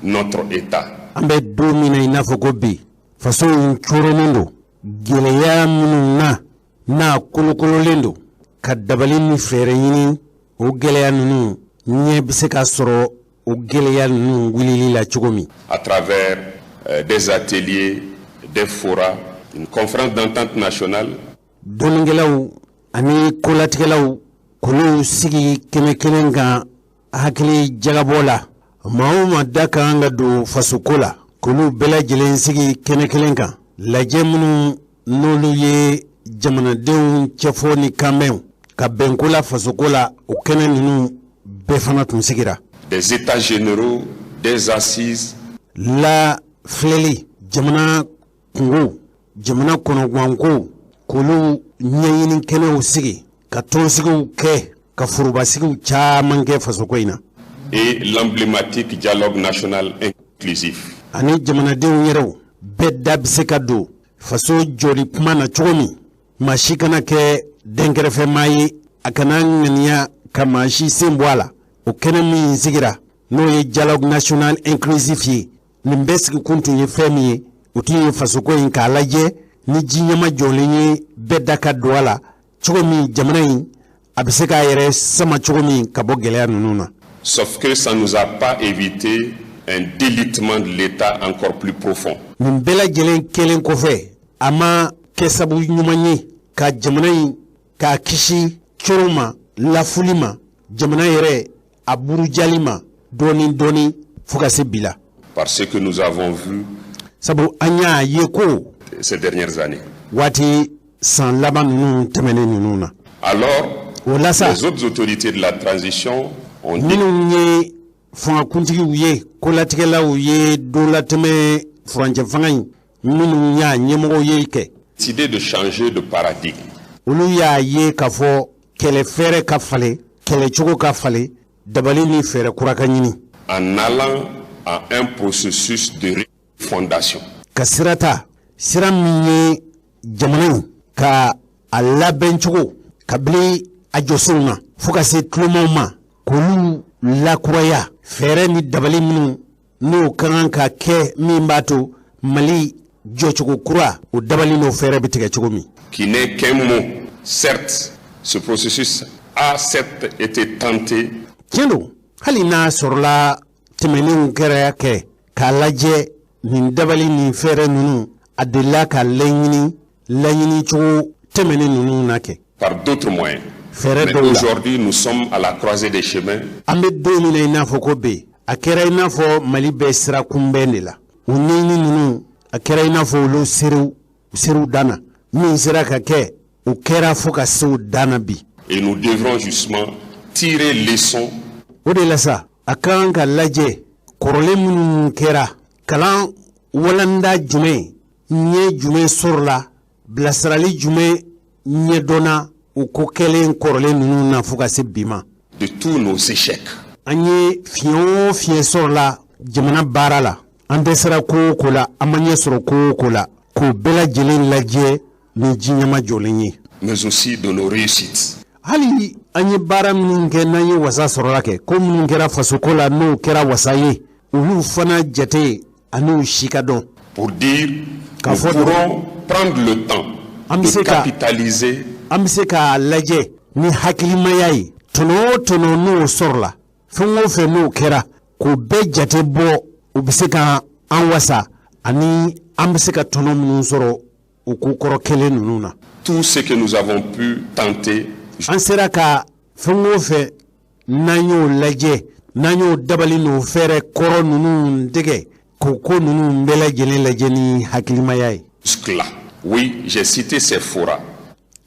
notre État. An bɛ don min na i n'a fɔ ko bi, faso in coronnen don gɛlɛya minnu na, n'a kolokololen don, ka dabali ni fɛɛrɛ ɲini o gɛlɛya ninnu ɲɛ bɛ se ka sɔrɔ o gɛlɛya ninnu wulili la cogo min. À travers des ateliers, des forats, une conférence d'entente nationale. Dɔnnikɛlaw ani kolatigɛlaw, k'olu sigi kɛnɛ kelen kan hakili jagabɔ la, maa o maa da ka kan ka don fasoko la, k'olu bɛɛ lajɛlen sigi kɛnɛ kelen kan, lajɛ minnu n'olu ye jamanadenw cɛfɔ ni kanbɛnw, Ka bɛnko la, fasoko la, o kɛnɛ ninnu bɛɛ fana tun sigira. Des états généraux, des assises. La filɛli jamana kungo, jamana kɔnɔganko, k'olu ɲɛɲini kɛnɛw sigi, ka tɔnsigiw kɛ, ka forobasigiw caman kɛ fasoko in na. Et l'emblématique dialogue national inclusif. Ani jamanadenw yɛrɛw bɛɛ da bɛ se ka don faso jɔli kuma na cogo min, maa si kana kɛ dɛnkɛrɛfɛmaa ye, a kana ŋaniya ka maa si sen bɔ a la. O kɛnɛ min sigira, n'o ye dialogue national inclusif ye, nin bɛɛ sigikun tun ye fɛn min ye, o tun ye fasoko in k'a lajɛ ni ji ɲɛma jɔlen ye, bɛɛ da ka don a la cogo min, jamana in a bɛ se k'a yɛrɛ sama cogo min ka bɔ gɛlɛya ninnu na. Sauf que ça nous a pas évité un délitement de l'État encore plus profond. Nin bɛɛ lajɛlen kɛlen kɔfɛ, a ma kɛ sabu ɲuman ye ka jamana in k'a kisi coron ma, lafuli ma, jamana yɛrɛ a burujali ma dɔɔni dɔɔni fo ka se bi la. Parce que nous avons vu Sabu an y'a ye ko ces dernières années. waati san laban ninnu tɛmɛnen ninnu na. Alors, O la sa, les autres autorités de la transition ont dit minnu ye fangakuntigiw ye, kolatigɛlaw ye, don latɛmɛ furancɛ fanga in minnu y'a ɲɛmɔgɔw ye kɛ, décidé de changer de paradigme. olu y'a ye k'a fɔ kɛlɛ fɛɛrɛ ka falen, kɛlɛcogo ka falen, dabali ni fɛɛrɛ kura ka ɲini. En allant à un processus de refondation. Ka sira ta, sira min ye jamana in ka a labɛncogo kabini a jɔsenw na fo ka se tulomaw ma, k'olu lakuraya, fɛɛrɛ ni dabali minnu n'o ka kan ka kɛ, min b'a to Mali jɔcogo kura, o dabali n'o fɛɛrɛ bɛ tigɛ cogo min. Qui n'est qu'un mot. Certes, ce processus a certes été tenté Tiɲɛ don, hali n'a sɔrɔla tɛmɛnenw kɛra kɛ k'a lajɛ, nin dabali nin fɛɛrɛ ninnu, a delila ka laɲini laɲini cogo tɛmɛnen ninnu na kɛ par d'autres moyens. fɛɛrɛ Mais dɔw la. aujourd'hui, nous sommes à la croisée des chemins. An bɛ don min na i n'a fɔ ko bi, a kɛra i n'a fɔ Mali bɛ sira kunbɛn de la. O ɲɛɲini ninnu, a kɛra i n'a fɔ olu serew serew dan na, min sera ka kɛ, o kɛra fo ka se o dan na bi. Et nous devrons justement tirer leçon O de la sa, a ka kan ka lajɛ kɔrɔlen minnu kɛra, kalan walanda jumɛn, ɲɛ jumɛn sɔrɔla, bilasirali jumɛn ɲɛdɔnna o ko kɛlen kɔrɔlen ninnu na fo ka se bi ma. de tous nos échecs. An ye fiɲɛ o fiɲɛ sɔrɔla jamana baara la, an dɛsɛra ko o ko la, an ma ɲɛ sɔrɔ ko o ko la, k'o bɛɛ lajɛlen lajɛ ni ji ɲɛma jɔlen ye. Mais aussi de nos réussites. Hali an ye baara minnu kɛ, n'an ye wasa sɔrɔla kɛ, ko minnu kɛra fasoko la, n'o kɛra wasa ye, olu fana jate ani si ka dɔn. Pour dire, K'a nous fɔ pourrons prendre le temps An bɛ de se ka capitaliser an bɛ se k'a lajɛ ni hakilimaya ye, tɔnɔ o tɔnɔ n'o sɔrɔla, fɛn o fɛn n'o kɛra, k'o bɛɛ jate bɔ, o bɛ se ka an wasa ani an bɛ se ka tɔnɔ minnu sɔrɔ o ko kɔrɔ kelen ninnu na. Tout ce que nous avons pu tenter An sera ka fɛn o fɛn, n'an y'o lajɛ, n'an y'o dabali n'o fɛɛrɛ kɔrɔ ninnu tigɛ, k'o ko ninnu bɛɛ lajɛlen lajɛ ni hakilimaya ye. Jusque-là. Oui, j'ai cité ces forats.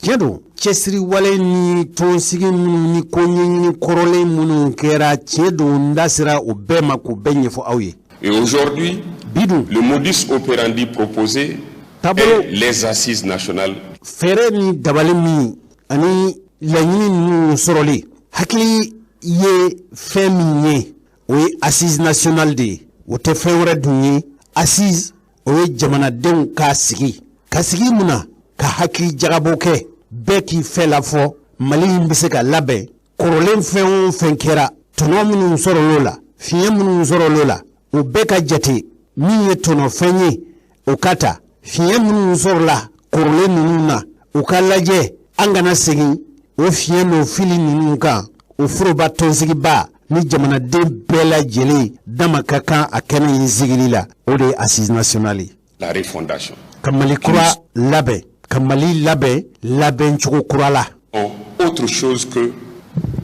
Tiɲɛ don, cɛsiri wale ni tɔnsigi minnu ni ko ɲɛɲini kɔrɔlen minnu kɛra, tiɲɛ don, n da sera o bɛɛ ma k'o bɛɛ ɲɛfɔ aw ye. Et aujourd'hui, Bi dun, le modus operandi proposé Taabolo est les assises nationales fɛɛrɛ ni dabali min ani laɲini ninnu sɔrɔli hakili ye fɛn min ye, o ye assise nationale de ye. O tɛ fɛn wɛrɛ dun ye. Assise, o ye jamanadenw k'a sigi, ka sigi mun na, ka hakili jagabɔ kɛ, bɛɛ k'i fɛ la fɔ Mali in bɛ se ka labɛn. Kɔrɔlen fɛn o fɛn kɛra, tɔnɔ minnu sɔrɔl'o la, fiɲɛ minnu sɔrɔl'o la, o bɛɛ ka jate. Min ye tɔnɔfɛn ye, o ka ta. Fiɲɛ minnu sɔrɔla kɔrɔlen ninnu na, u ka lajɛ an kana segin o fiɲɛ n'o fili ninnu kan. O foroba tɔnsigiba ni jamanaden bɛɛ lajɛlen dama ka kan a kɛnɛ in sigili la, o de ye assise nationale ye. La refondation. Ka Mali kura labɛn, ka Mali labɛn labɛncogo kura la. Ont autre chose que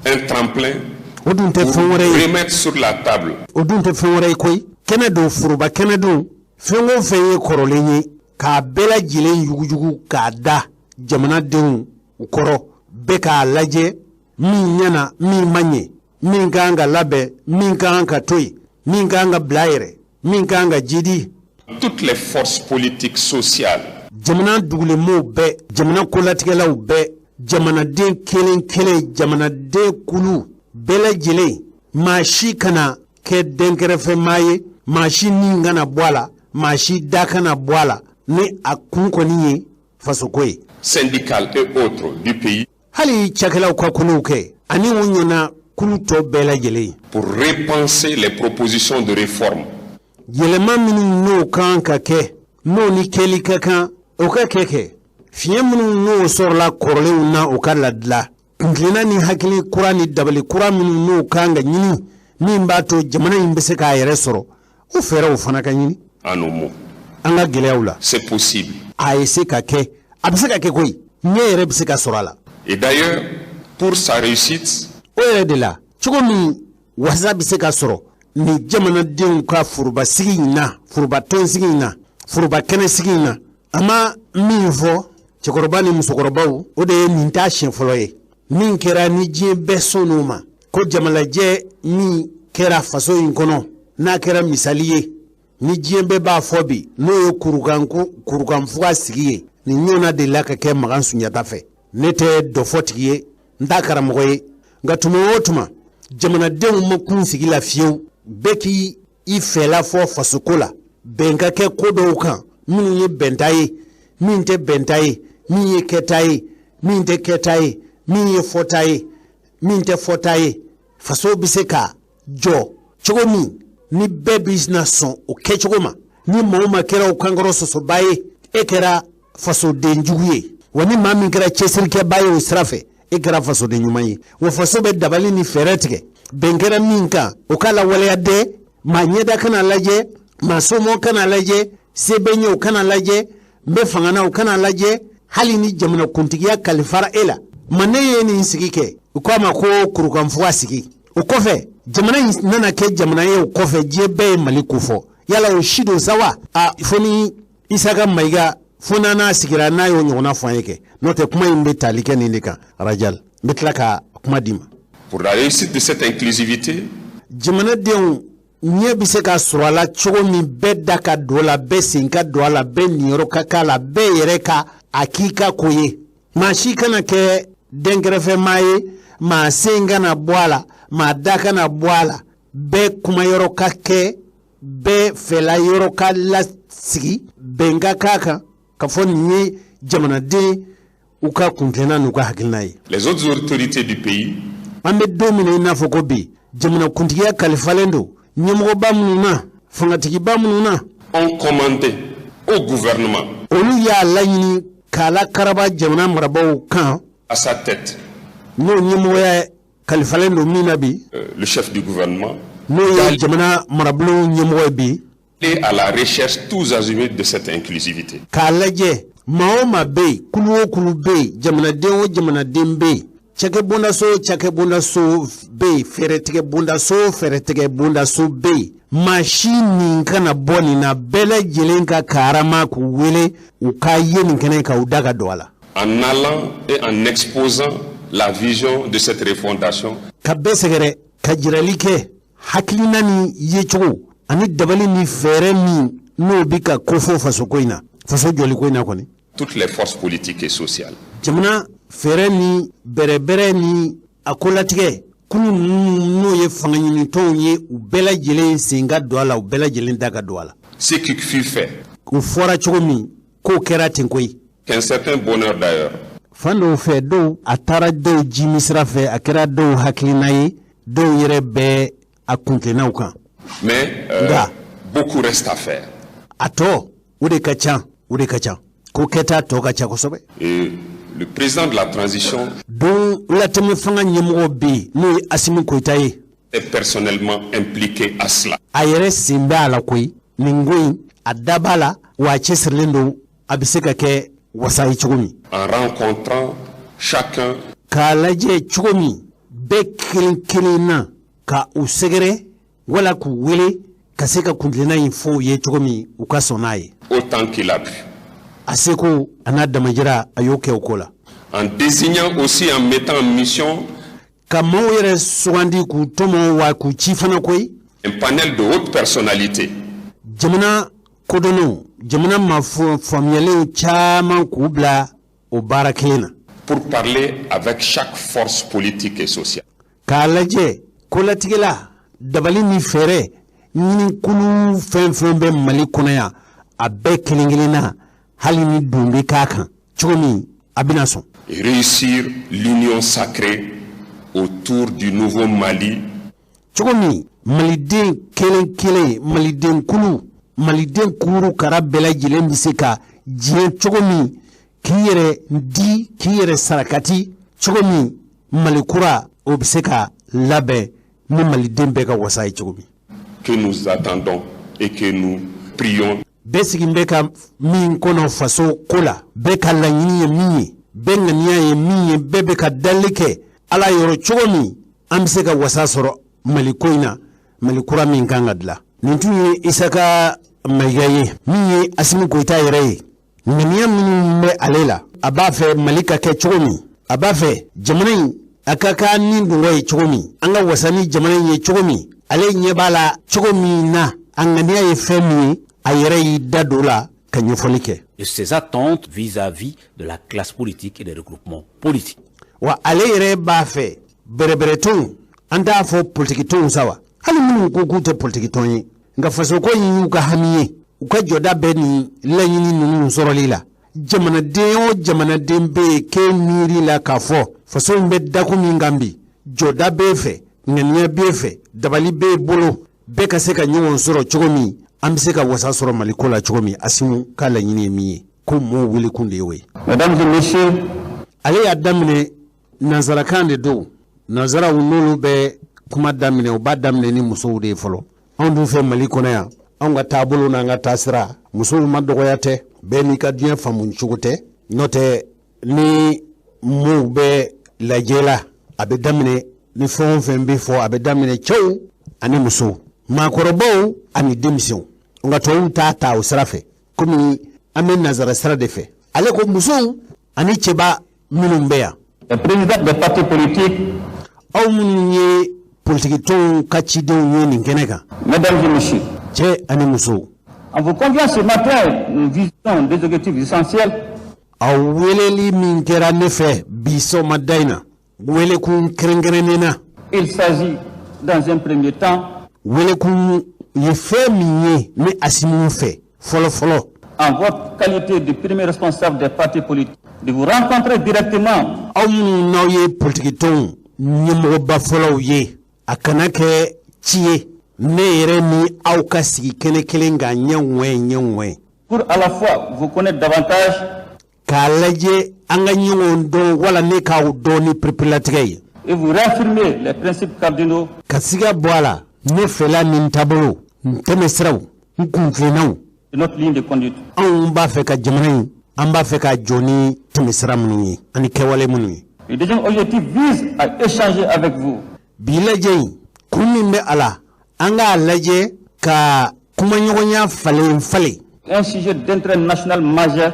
un tremplin O dun tɛ pour fɛn wɛrɛ ye. remettre sur la table O dun tɛ fɛn wɛrɛ ye koyi. Kɛnɛ don, foroba kɛnɛ don, fɛn o fɛn ye kɔrɔlen ye, k'a bɛɛ lajɛlen yuguyugu k'a da jamanadenw u kɔrɔ. Bɛɛ k'a lajɛ min ɲɛna, min ma ɲɛ, min ka kan ka labɛn, min ka kan ka to yen, min ka kan ka bila yɛrɛ, min ka kan ka jidi. Toutes les forces politiques, sociales. Jamana dugulenmɔgɔw bɛɛ, jamana kolatigɛlaw bɛɛ, jamanaden kelen kelen, jamanaden kulu bɛɛ lajɛlen, maa si kana kɛ dɛnkɛrɛfɛmaa ye, maa si nin kana bɔ a la, maa si da kana bɔ a la, ni a kun kɔni ye fasoko ye. Syndicales et autres du pays. Hali cakɛlaw ka kuluw kɛ ani u ɲɔgɔnna kulu tɔ bɛɛ lajɛlen. Pour repenser les propositions de réforme. Yɛlɛma minnu n'o kan ka kɛ, n'o ni kɛli ka kan, o ka kɛ fiɲɛ minnu n'o sɔrɔla kɔrɔlenw na, o ka ladila. Kuntilenna ni hakili kura ni dabali kura minnu n'o kan ka ɲini, min b'a to jamana in bɛ se k'a yɛrɛ sɔrɔ, o fɛɛrɛw fana ka ɲini. À nos maux. An ka gɛlɛyaw la. C'est possible. A ye se ka kɛ, a bɛ se ka kɛ koyi, ɲɛ yɛrɛ bɛ se ka sɔrɔ a la. Et d'ailleurs, pour sa réussite, O yɛrɛ de la, cogo min wasa bɛ se ka sɔrɔ nin jamanadenw ka forobasigi in na, foroba tɔnsigi in na, foroba kɛnɛsigi in na, a ma min fɔ cɛkɔrɔba ni musokɔrɔbaw, o de ye nin t'a siɲɛ fɔlɔ ye min kɛra ni diɲɛ bɛɛ sɔnn'o ma, ko jamalajɛ min kɛra faso in kɔnɔ, n'a kɛra misali ye ni diɲɛ bɛɛ b'a fɔ bi, n'o ye kurukanfuga sigi ye. Nin ɲɔgɔnna delila ka kɛ Makan Sunjata fɛ. Ne tɛ dɔfɔtigi ye, n t'a karamɔgɔ ye, nka tuma o tuma jamanadenw ma kun sigi la fiyewu, bɛɛ k'i i fɛla fɔ fasoko la, bɛn ka kɛ ko dɔw kan, minnu ye bɛnta ye, min tɛ bɛnta ye, min ye kɛta ye, min tɛ kɛta ye, min ye fɔta ye, min tɛ fɔta ye. Faso bɛ se ka jɔ cogo min ni bɛɛ bɛ na sɔn o kɛcogo ma, ni maa o maa kɛra o kankɔrɔ sɔsɔba ye, e kɛra fasoden jugu ye wa. Ni maa min kɛra cɛsirikɛba ye o sira fɛ, e kɛra fasoden ɲuman ye wa. Faso bɛ dabali ni fɛɛrɛ tigɛ, bɛn kɛra min kan, o k'a lawaleya dɛ. Maa ɲɛda kana lajɛ, maa somɔgɔ kana lajɛ, se bɛ ɲɛ o kana lajɛ, n bɛ fanga na o kana lajɛ. Hali ni jamanakuntigiya kalifara e la ma, ne ye nin sigi kɛ, u k'a ma ko kurukanfuga sigi. O kɔfɛ, jamana in nana kɛ jamana ye. O kɔfɛ, diɲɛ bɛɛ ye Mali kofɔ. Yala o si don sa wa? A fo ni Isaka Mayiga fo n'a n'a sigira n'a y'o ɲɔgɔnna fɔ an ye kɛ, n'o tɛ kuma in bɛ tali kɛ nin de kan. Rajal, n bɛ tila ka kuma d'i ma. Pour la réussite de cette inclusivité, Jamanadenw ɲɛ bɛ se ka sɔrɔ a la cogo min, bɛɛ da ka don a la, bɛɛ sen ka don a la, bɛɛ niyɔrɔ ka k'a la, bɛɛ yɛrɛ ka a k'i ka ko ye, maa si kana kɛ dɛnkɛrɛfɛmaa ye, maa sen kana bɔ a la, maa da kana bɔ a la, bɛɛ kumayɔrɔ ka kɛ, bɛɛ fɛla yɔrɔ ka lasigi, bɛn ka k'a kan, ka fɔ nin ye jamanaden u ka kuntilenna n'u ka hakilina ye. Les autres autorités du pays, An bɛ don min na i n'a fɔ ko bi, jamanakuntigiya kalifalen don ɲɛmɔgɔba minnu na, fangatigiba minnu na, ont commandé au gouvernement, olu y'a laɲini k'a lakaraba jamana marabaaw kan, à sa tête, n'o ɲɛmɔgɔya kalifalen don min na bi, le chef du gouvernement, n'o ye jamana marabulonw ɲɛmɔgɔ ye bi, d'aller à la recherche tous azimuts de cette inclusivité. K'a lajɛ maa o maa bɛ yen, kulu o kulu bɛ yen, jamanaden o jamanaden bɛ yen, cakɛ bondaso o cakɛ bondaso bɛ yen, fɛɛrɛtigɛ bondaso o fɛɛrɛtigɛ bondaso bɛ yen, maa si nin kana bɔ nin na, bɛɛ lajɛlen ka karama k'u wele u ka ye nin kɛnɛ kan, u da ka don a la. En allant et en exposant la vision de cette refondation, Ka bɛɛ sɛgɛrɛ, ka jirali kɛ hakilina ni yecogo ani dabali ni fɛɛrɛ min n'o bɛ ka kofɔ fasoko in na, faso jɔliko in na kɔni, toutes les forces politiques et sociales. Jamana fɛɛrɛ ni bɛrɛbɛrɛ ni a kolatigɛ kulu ninnu, n'o ye fanga ɲinitɔnw ye, u bɛɛ lajɛlen sen ka don a la, u bɛɛ lajɛlen da ka don a la. Ce qui fut fait, U fɔra cogo min, k'o kɛra ten koyi. Qu'un certain bonheur d'ailleurs, Fan dɔw fɛ, dɔw a taara dɔw jimi sira fɛ, a kɛra dɔw hakilina ye, dɔw yɛrɛ bɛ a kuntilennaw kan. Mais Nga. beaucoup reste à faire. A tɔ o de ka ca, o de ka ca, ko kɛta tɔ ka ca kosɛbɛ. Et le président de la transition Don latɛmɛ fanga ɲɛmɔgɔ bɛ yen, n'o ye Asimi Koyita ye, est personnellement impliqué à cela. A yɛrɛ sen bɛ a la koyi. Nin ko in, a da b'a la wa, a cɛsirilen don a bɛ se ka kɛ wasa ye cogo min. En rencontrant chacun K'a lajɛ cogo min bɛɛ kelen kelen na ka u sɛgɛrɛ wala k'u wele ka se ka kuntilenna in fɔ u ye cogo min u ka sɔn n'a ye. Autant qu'il a pu. A seko a n'a damajira, a y'o kɛ o ko la. En désignant aussi, en mettant en mission ka maaw yɛrɛ sugandi k'u tɔmɔ wa k'u ci fana koyi. Un panel de hautes personnalités. Jamana kodɔnnaw, jamana maa faamuyalenw caman k'u bila o baara kelen na. Pour parler avec chaque force politique et sociale. K'a lajɛ kolatigɛla dabali ni fɛɛrɛ ɲini kulu fɛn fɛn bɛ Mali kɔnɔ yan, a bɛɛ kelen kelen na, hali ni don bɛ k'a kan cogo min, a bɛna sɔn. Et réussir l'union sacrée autour du nouveau Mali. Cogo min maliden kelen kelen, maliden kulu, maliden kuru kara bɛɛ lajɛlen bɛ se ka diɲɛ cogo min k'i yɛrɛ di, k'i yɛrɛ sarakati cogo min, Mali kura o bɛ se ka labɛn ni maliden bɛɛ ka wasa ye cogo min. Que nous attendons et que nous prions. Bɛɛ sigin bɛ ka min kɔnɔ faso ko la, bɛɛ ka laɲini ye min ye, bɛɛ ŋaniya ye min ye, bɛɛ bɛ ka dali kɛ Ala yɔrɔ cogo min an bɛ se ka wasa sɔrɔ Mali ko in na, Mali kura min kan ka dilan. Nin tun ye Isaka Mayiga ye, min ye Asimi Goyita yɛrɛ ye. Ŋaniya minnu bɛ ale la, a b'a fɛ Mali ka kɛ cogo min, a b'a fɛ jamana in a ka k'an ni dungɔ ye cogo min, an ka wasa ni jamana in ye cogo min, ale ɲɛ b'a la cogo min na, a ŋaniya ye fɛn min ye, a yɛrɛ y'i da don la ka ɲɛfɔli kɛ. Et ses attentes vis-à-vis de la classe politique et des regroupements politiques. Wa ale yɛrɛ b'a fɛ bɛrɛbɛrɛtɔnw, an t'a fɔ politikitɔnw sa wa, hali minnu ko k'u tɛ politikitɔn ye, nka fasoko in y'u ka hami ye, u ka jɔda bɛ nin laɲini ninnu sɔrɔli la. Jamanaden o jamanaden bɛ yen k'e miiri la k'a fɔ faso in bɛ dakun min kan bi, jɔda b'e fɛ, ŋaniya b'e fɛ, dabali b'e bolo, bɛɛ ka se ka ɲɔgɔn sɔrɔ cogo min, an bɛ se ka wasa sɔrɔ Mali ko la cogo min, Asimu ka laɲini ye min ye, ko mɔɔw weelekun de y'o ye. Mesdames et messieurs, ale y'a daminɛ nansarakan de don. Nansaraw n'olu bɛ kuma daminɛ, u b'a daminɛ ni musow de ye fɔlɔ. Anw dun fɛ Mali kɔnɔ yan, anw ka taabolo n'an ka taasira, musow ma dɔgɔya tɛ, bɛɛ n'i ka diɲɛ faamu cogo tɛ. N'o tɛ, ni mɔɔw bɛ lajɛ la, a bɛ daminɛ ni fɛn o fɛn bɛ fɔ, a bɛ daminɛ cɛw ani musow, maakɔrɔbaw ani denmisɛnw. Nka tɔw t'a ta o sira fɛ, komi an bɛ nansara sira de fɛ. Ale ko musow ani cɛba minnu bɛ yan. Les présidents des partis politiques. Aw minnu ye politikitɔnw ka cidenw ye nin kɛnɛ kan. Mesdames et messieurs. Cɛ ani musow. En vous conviant ce matin, nous visons des objectifs essentiels. Aw weleli min kɛra ne fɛ bi sɔgɔmada in na, welekun kɛrɛnkɛrɛnnen na. Il s'agit dans un premier temps. Welekun ye fɛn min ye ne Asimu fɛ fɔlɔ fɔlɔ. En votre qualité de premier responsable des partis politiques, de vous rencontrer directement. Aw minnu n'aw ye politikitɔnw ɲɛmɔgɔba fɔlɔw ye, a kana kɛ ci ye ne yɛrɛ ni aw ka sigi kɛnɛ kelen kan ɲɛ ŋɔɛ ɲɛ ŋɔɛ. Pour à la fois vous connaître davantage. K'a lajɛ an ka ɲɔgɔn dɔn wala ne k'aw dɔn ni pereperelatigɛ ye. Et vous réaffirmer les principes cardinaux. Ka siga bɔ a la ne fɛla ni n taabolo, n tɛmɛsiraw, n kuntilennaw. De notre ligne de conduite. Anw b'a fɛ ka jamana in, an b'a fɛ ka jɔ ni tɛmɛsira minnu ye ani kɛwale minnu ye. Le deuxième objectif vise à échanger avec vous. Bi lajɛ in, kun min bɛ a la, an k'a lajɛ ka kumaɲɔgɔnya falen falen. Un sujet d'intérêt national majeur.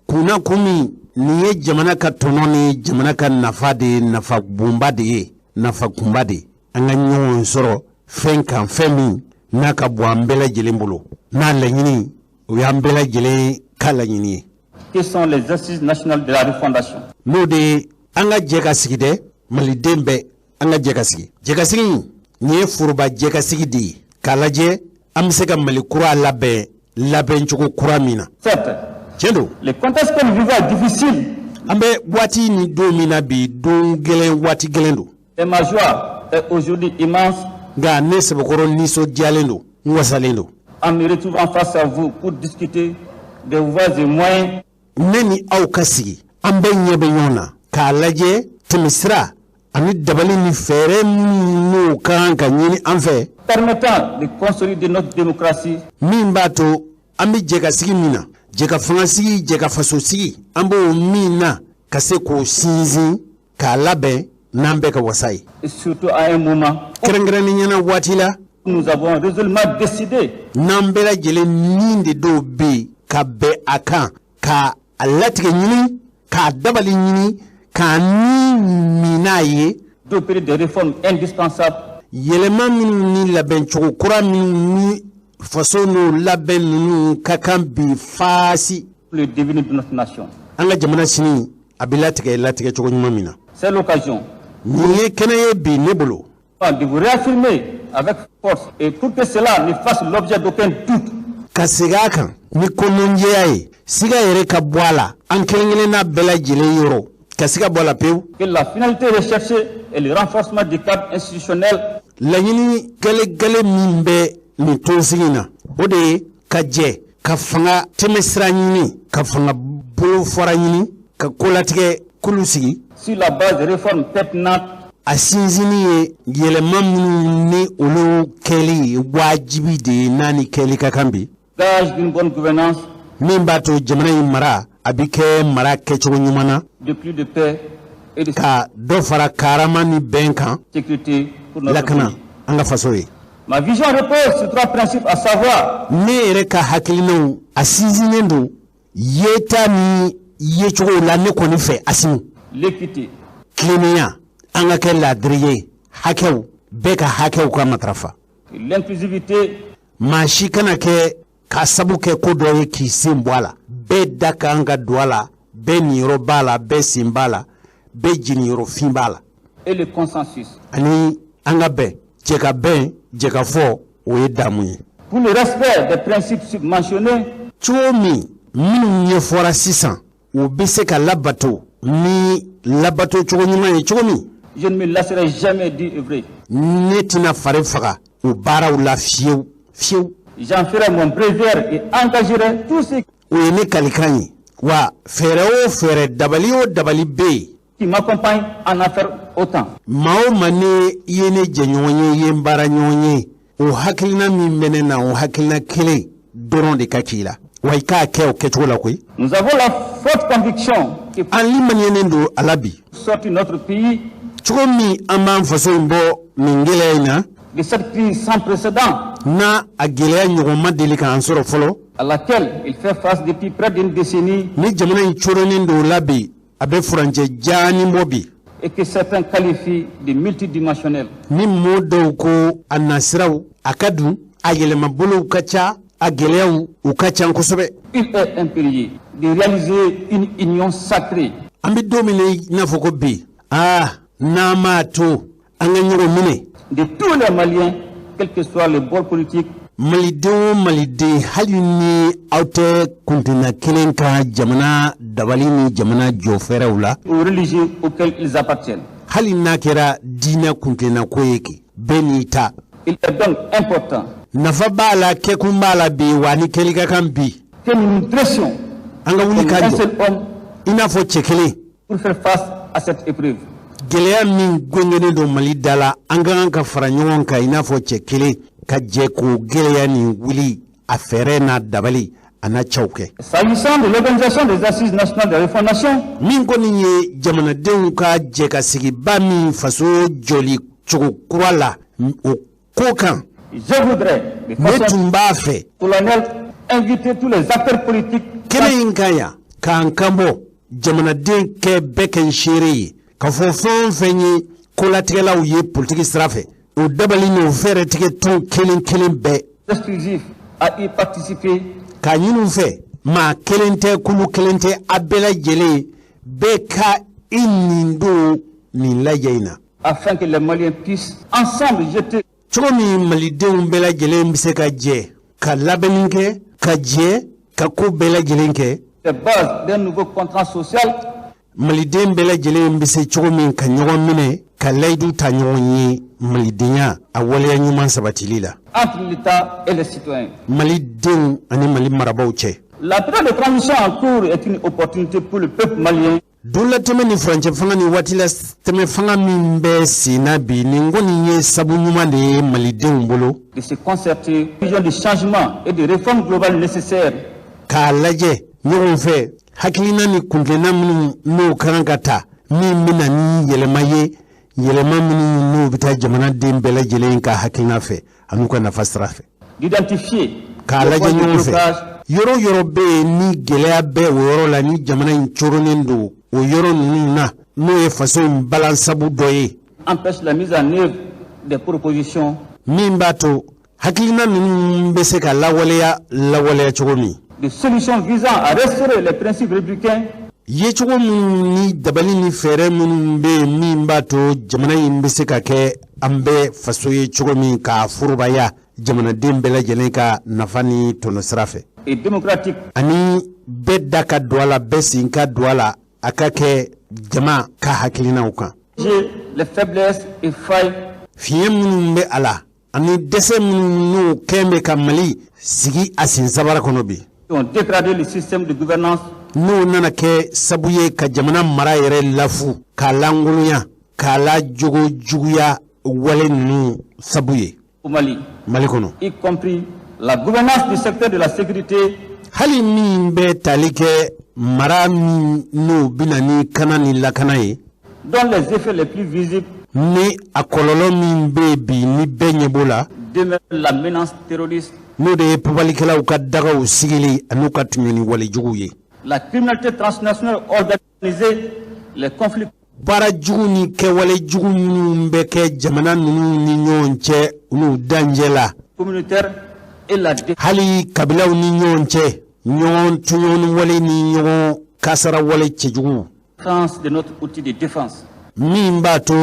Kunna kun min nin ye jamana ka tɔnɔ ni jamana ka nafa de ye, nafa bonba de ye, nafa kunba de ye. An ka ɲɔgɔn sɔrɔ fɛn kan, fɛn min n'a ka bon an bɛɛ lajɛlen bolo, n'a laɲini o y'an bɛɛ lajɛlen ka laɲini ye. Que sont les assises nationales de la refondation. N'o de ye an ka jɛ ka sigi dɛ, maliden bɛɛ an ka jɛ ka sigi. Jɛ ka sigi in, nin ye foroba jɛ ka sigi de ye k'a lajɛ an bɛ se ka Mali kura labɛn labɛncogo kura min na. Certes. Tiɲɛ don. Le contexte que nous vivons est difficile. An bɛ waati ni don min na bi, don gɛlɛn, waati gɛlɛn don. Et ma joie est aujourd'hui immense. Nka ne sɛbɛkɔrɔ nisɔndiyalen don, n wasalen don. En me retrouvant face à vous pour discuter des voies et moyens. Ne ni aw ka sigi, an bɛɛ ɲɛ bɛ ɲɔgɔn na k'a lajɛ tɛmɛsira ani dabali ni fɛɛrɛ minnu n'o ka kan ka ɲini an fɛ. Permettant de consolider notre démocratie. Min b'a to an bɛ jɛ ka sigi min na, jɛ ka fanga sigi, jɛ ka faso sigi, an b'o min na ka se k'o sinsin k'a labɛn n'an bɛɛ ka wasa ye. Et surtout à un moment. Kɛrɛnkɛrɛnnenya la waati la. Nous avons résolument décidé. N'an bɛɛ lajɛlen ni de dɔw bɛ yen ka bɛn a kan ka a latigɛ ɲini K'a dabali ɲini k'a ni min n'a ye. D'opérer des réformes indispensables. Yɛlɛma minnu ni labɛncogo kura minnu ni faso n'o labɛn ninnu ka kan bi faasi. Le devenir de notre nation. An ka jamana sini a bɛ latigɛ latigɛ cogo ɲuman min na. C'est l'occasion. Nin ye kɛnɛ ye bi ne bolo. De vous réaffirmer avec force et pour que cela ne fasse l'objet d'aucun doute. Ka segin a kan ni kɔnɔnjɛya ye, siga yɛrɛ ka bɔ a la, an kelen kelenna bɛɛ lajɛlen yɔrɔ ka siga bɔ a la pewu. Que la finalité recherchée est le renforcement du cadre institutionnel. Laɲini gɛlɛgɛlɛ min bɛ nin tɔnsigi in na, o de ye ka jɛ ka fanga tɛmɛsira ɲini, ka fanga bolofara ɲini, ka kolatigɛ kulu sigi. Sur la base des réformes pertinentes. A sinsinni ye yɛlɛma minnu ni olu kɛli wajibi de ye, n'a ni kɛli ka kan bi. Gage d'une bonne gouvernance. Min b'a to jamana in mara a bɛ kɛ mara kɛcogo ɲuman na. De plus de paix et de ka dɔ fara karama ni bɛn kan. Sécurité pour notre lakana pays. An ka faso ye. Ma vision repose sur trois principes, à savoir. Ne yɛrɛ ka hakilinaw, a sinsinnen don yeta ni yecogo la ne kɔni fɛ, Asimi. L'équité. Tilennenya, an ka kɛ laadiri ye, hakɛw, bɛɛ ka hakɛw ka matarafa. L'inclusivité. Maa si kana kɛ k'a sabu kɛ ko dɔ ye k'i sen bɔ a la. Bɛɛ da kan ka don a la, bɛɛ niyɔrɔ b'a la, bɛɛ sen b'a la, bɛɛ jeniyɔrɔfin b'a la. Et le consensus. Ani an ka bɛn, jɛ ka bɛn, jɛ ka fɔ, o ye damu ye. Pour le respect des principes submentionnés. Cogo min minnu ɲɛfɔra sisan, o bɛ se ka labato ni labato cogo ɲuman ye cogo min. Je ne me lasserai jamais d'y œuvrer. Ne tɛna fari faga o baaraw la fiyewu fiyewu. J'en ferai mon bréviaire et engagerai tous ceux O ye ne kalikan ye wa, fɛɛrɛ o fɛɛrɛ, dabali o dabali bɛ yen. Qui m'accompagnent à en faire autant. Maa o maa ne i ye ne jɛɲɔgɔn ye, i ye n baara ɲɔgɔn ye, o hakilina min bɛ ne na, o hakilina kelen dɔrɔn de ka k'i la wa, i k'a kɛ o kɛcogo la koyi. Nous avons la forte conviction que An limaniyalen don a la bi. Sortir notre pays Cogo min an b'an faso in bɔ nin gɛlɛya in na. De cette crise sans précédent. N'a a gɛlɛya ɲɔgɔn ma deli k'an sɔrɔ fɔlɔ. À laquelle il fait face depuis près d'une décennie. Ni jamana in coronnen don o la bi, a bɛ furancɛ jaani bɔ bi. Et que certains qualifient de multidimensionnelle. Ni mɔɔ dɔw ko a nasiraw a ka dun, a yɛlɛmabolow ka ca, a gɛlɛyaw u ka ca kosɛbɛ. Il est impérieux de réaliser une union sacrée. An bɛ don min na i n'a fɔ ko bi, aa, n'an m'a to an ka ɲɔgɔn minɛ. De tous les Maliens, quel que soit le bord politique. Maliden o Maliden, hali ni aw tɛ kuntina kelen ka jamana dabali ni jamana jɔfɛrɛw la. Ou religieux auxquels ils appartiennent. Hali n'a kɛra diinɛ kuntilenna ko ye kɛ, bɛɛ n'i ta. Il est donc important. Nafa b'a la, kɛkun b'a la bi wa, ni kɛli ka kan bi. Que nous nous dressions. An ka wuli ka jɔ i n'a fɔ cɛ kelen. Pour faire face à cette épreuve. Gɛlɛya min gɛngɛnnen don Mali da la, an ka kan ka fara ɲɔgɔn kan i n'a fɔ cɛ kelen, ka jɛ k'o gɛlɛya nin wuli, a fɛɛrɛ n'a dabali a n'a cɛw kɛ. S'agissant de l'organisation des assises nationales de refondation. Min kɔni ye jamanadenw ka jɛ ka sigiba min faso jɔli cogo kura la, o ko kan. Je voudrais de Ne tun b'a fɛ. Solennelle inviter tous les acteurs politiques. Kɛnɛ in kan yan, k'an kan bɔ jamanaden kɛ bɛɛ kɛ n seere ye k'a fɔ fɛn o fɛn ye kolatigɛlaw ye politiki sira fɛ, o dabali n'o fɛɛrɛ tigɛ tɔn kelen kelen bɛɛ. Exclusif à y participer. K'a ɲini u fɛ, maa kelen tɛ, kulu kelen tɛ, a bɛɛ lajɛlen bɛɛ ka i nin don nin lajɛ in na. Afin que les Maliens puissent ensemble jeter. Cogo min malidenw bɛɛ lajɛlen bɛ se ka jɛ ka labɛnni kɛ, ka jɛ ka ko bɛɛ lajɛlen kɛ. Les bases d'un nouveau contrat social. Maliden bɛɛ lajɛlen bɛ se cogo min ka ɲɔgɔn minɛ, ka layidu ta ɲɔgɔn ye malidenya a waleya ɲuman sabatili la. Entre l'État et les citoyens. Malidenw ani Mali marabaaw cɛ. La période de transition en cours est une opportunité pour le peuple malien. Donlatɛmɛ ni furancɛ fanga ni waati la tɛmɛ fanga min bɛ sen na bi, nin kɔni ye sabu ɲuman de ye malidenw bolo. De se concerter vision de changement et de réforme globale nécessaire. K'a lajɛ ɲɔgɔn fɛ, hakilina ni kuntilenna minnu n'o ka kan ka ta, min bɛ na ni yɛlɛma ye, yɛlɛma minnu n'o bɛ taa jamanaden bɛɛ lajɛlen ka hakilina fɛ an'u ka nafa sira fɛ. D'identifier. K'a lajɛ ɲɔgɔn fɛ, yɔrɔ yɔrɔ bɛ yen ni gɛlɛya bɛ o yɔrɔ la, ni jamana in coronnen don. o yɔrɔ ninnu na, n'o ye faso in balansabu dɔ ye. Empêche la mise en œuvre des propositions. Min b'a to hakilina ninnu bɛ se ka lawaleya lawaleya cogo min. De solutions visant à restaurer les principes républicains. Yecogo minnu ni dabali ni fɛɛrɛ minnu bɛ yen min b'a to jamana in bɛ se ka kɛ an bɛɛ faso ye cogo min, k'a forobaya jamanaden bɛɛ lajɛlen ka nafa ni tɔnɔ sira fɛ. Et démocratique. Ani bɛɛ da ka don a la, bɛɛ sen ka don a la, a ka kɛ jama ka hakilinaw kan. Les faiblesses et failles. Fiɲɛ minnu bɛ a la ani dɛsɛ minnu n'o kɛn bɛ ka Mali sigi a sen sabara kɔnɔ bi. Ont dégradé le système de gouvernance. N'o nana kɛ sabu ye ka jamana mara yɛrɛ lafu, k'a lankolonya, k'a la jogo juguya wale ninnu sabu ye. Au Mali. Mali kɔnɔ. Y compris la gouvernance du secteur de la sécurité. Hali min bɛ tali kɛ mara min n'o bɛna ni kana ni lakana ye. Dont les effets les plus visibles. Ni a kɔlɔlɔ min bɛ yen bi ni bɛɛ ɲɛ b'o la. Demeure la menace terroriste. N'o de ye papalikɛlaw ka dagaw sigili an'u ka tɔɲɔni walejuguw ye. La criminalité transnationale organisée, les conflits. Baara jugu ni kɛwale jugu minnu bɛ kɛ jamana ninnu ni ɲɔgɔn cɛ n'u dancɛ la. Communautaire et la. Hali kabilaw ni ɲɔgɔn cɛ, ɲɔgɔn tɔɲɔni wale ni ɲɔgɔn kasara wale cɛjugu. Défense de notre outil de défense. Min b'a to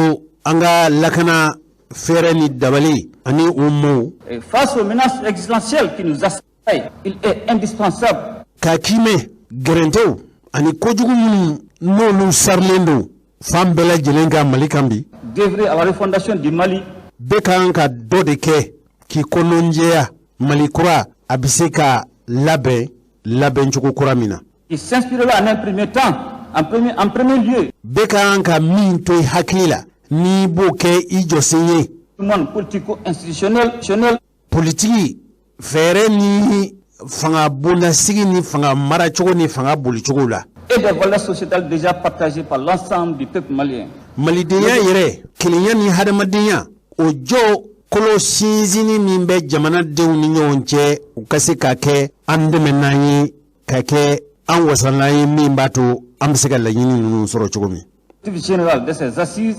an ka lakana fɛɛrɛ ni dabali ani o mɔw. Et face aux menaces existentielles qui nous assaillent, il est indispensable. K'a kiimɛ gɛrɛntɛw ani kojugu minnu n'olu sarilen don fan bɛɛ lajɛlen ka Mali kan bi. D'œuvrer à la refondation du Mali. Bɛɛ ka kan ka dɔ de kɛ k'i kɔnɔnjɛya Mali kura a bɛ se ka labɛn labɛncogo kura min na. Qui s'inspirera en un premier temps, en premier lieu. Bɛɛ ka kan ka min to i hakili la n'i b'o kɛ i jɔsen ye. Monde politico-institutionnel. Politiki fɛɛrɛ ni fanga bondasigi ni fanga maracogo ni fanga bolicogo la. Et des valeurs sociétales déjà partagées par l'ensemble du peuple malien. Malidenya yɛrɛ, kelenya ni hadamadenya, o jɔ kolo sinsinni min bɛ jamanadenw ni ɲɔgɔn cɛ, u ka se ka kɛ an dɛmɛnan ye, ka kɛ an wasalan ye min b'a to an bɛ se ka laɲini ninnu sɔrɔ cogo min. L'objectif général de ces assises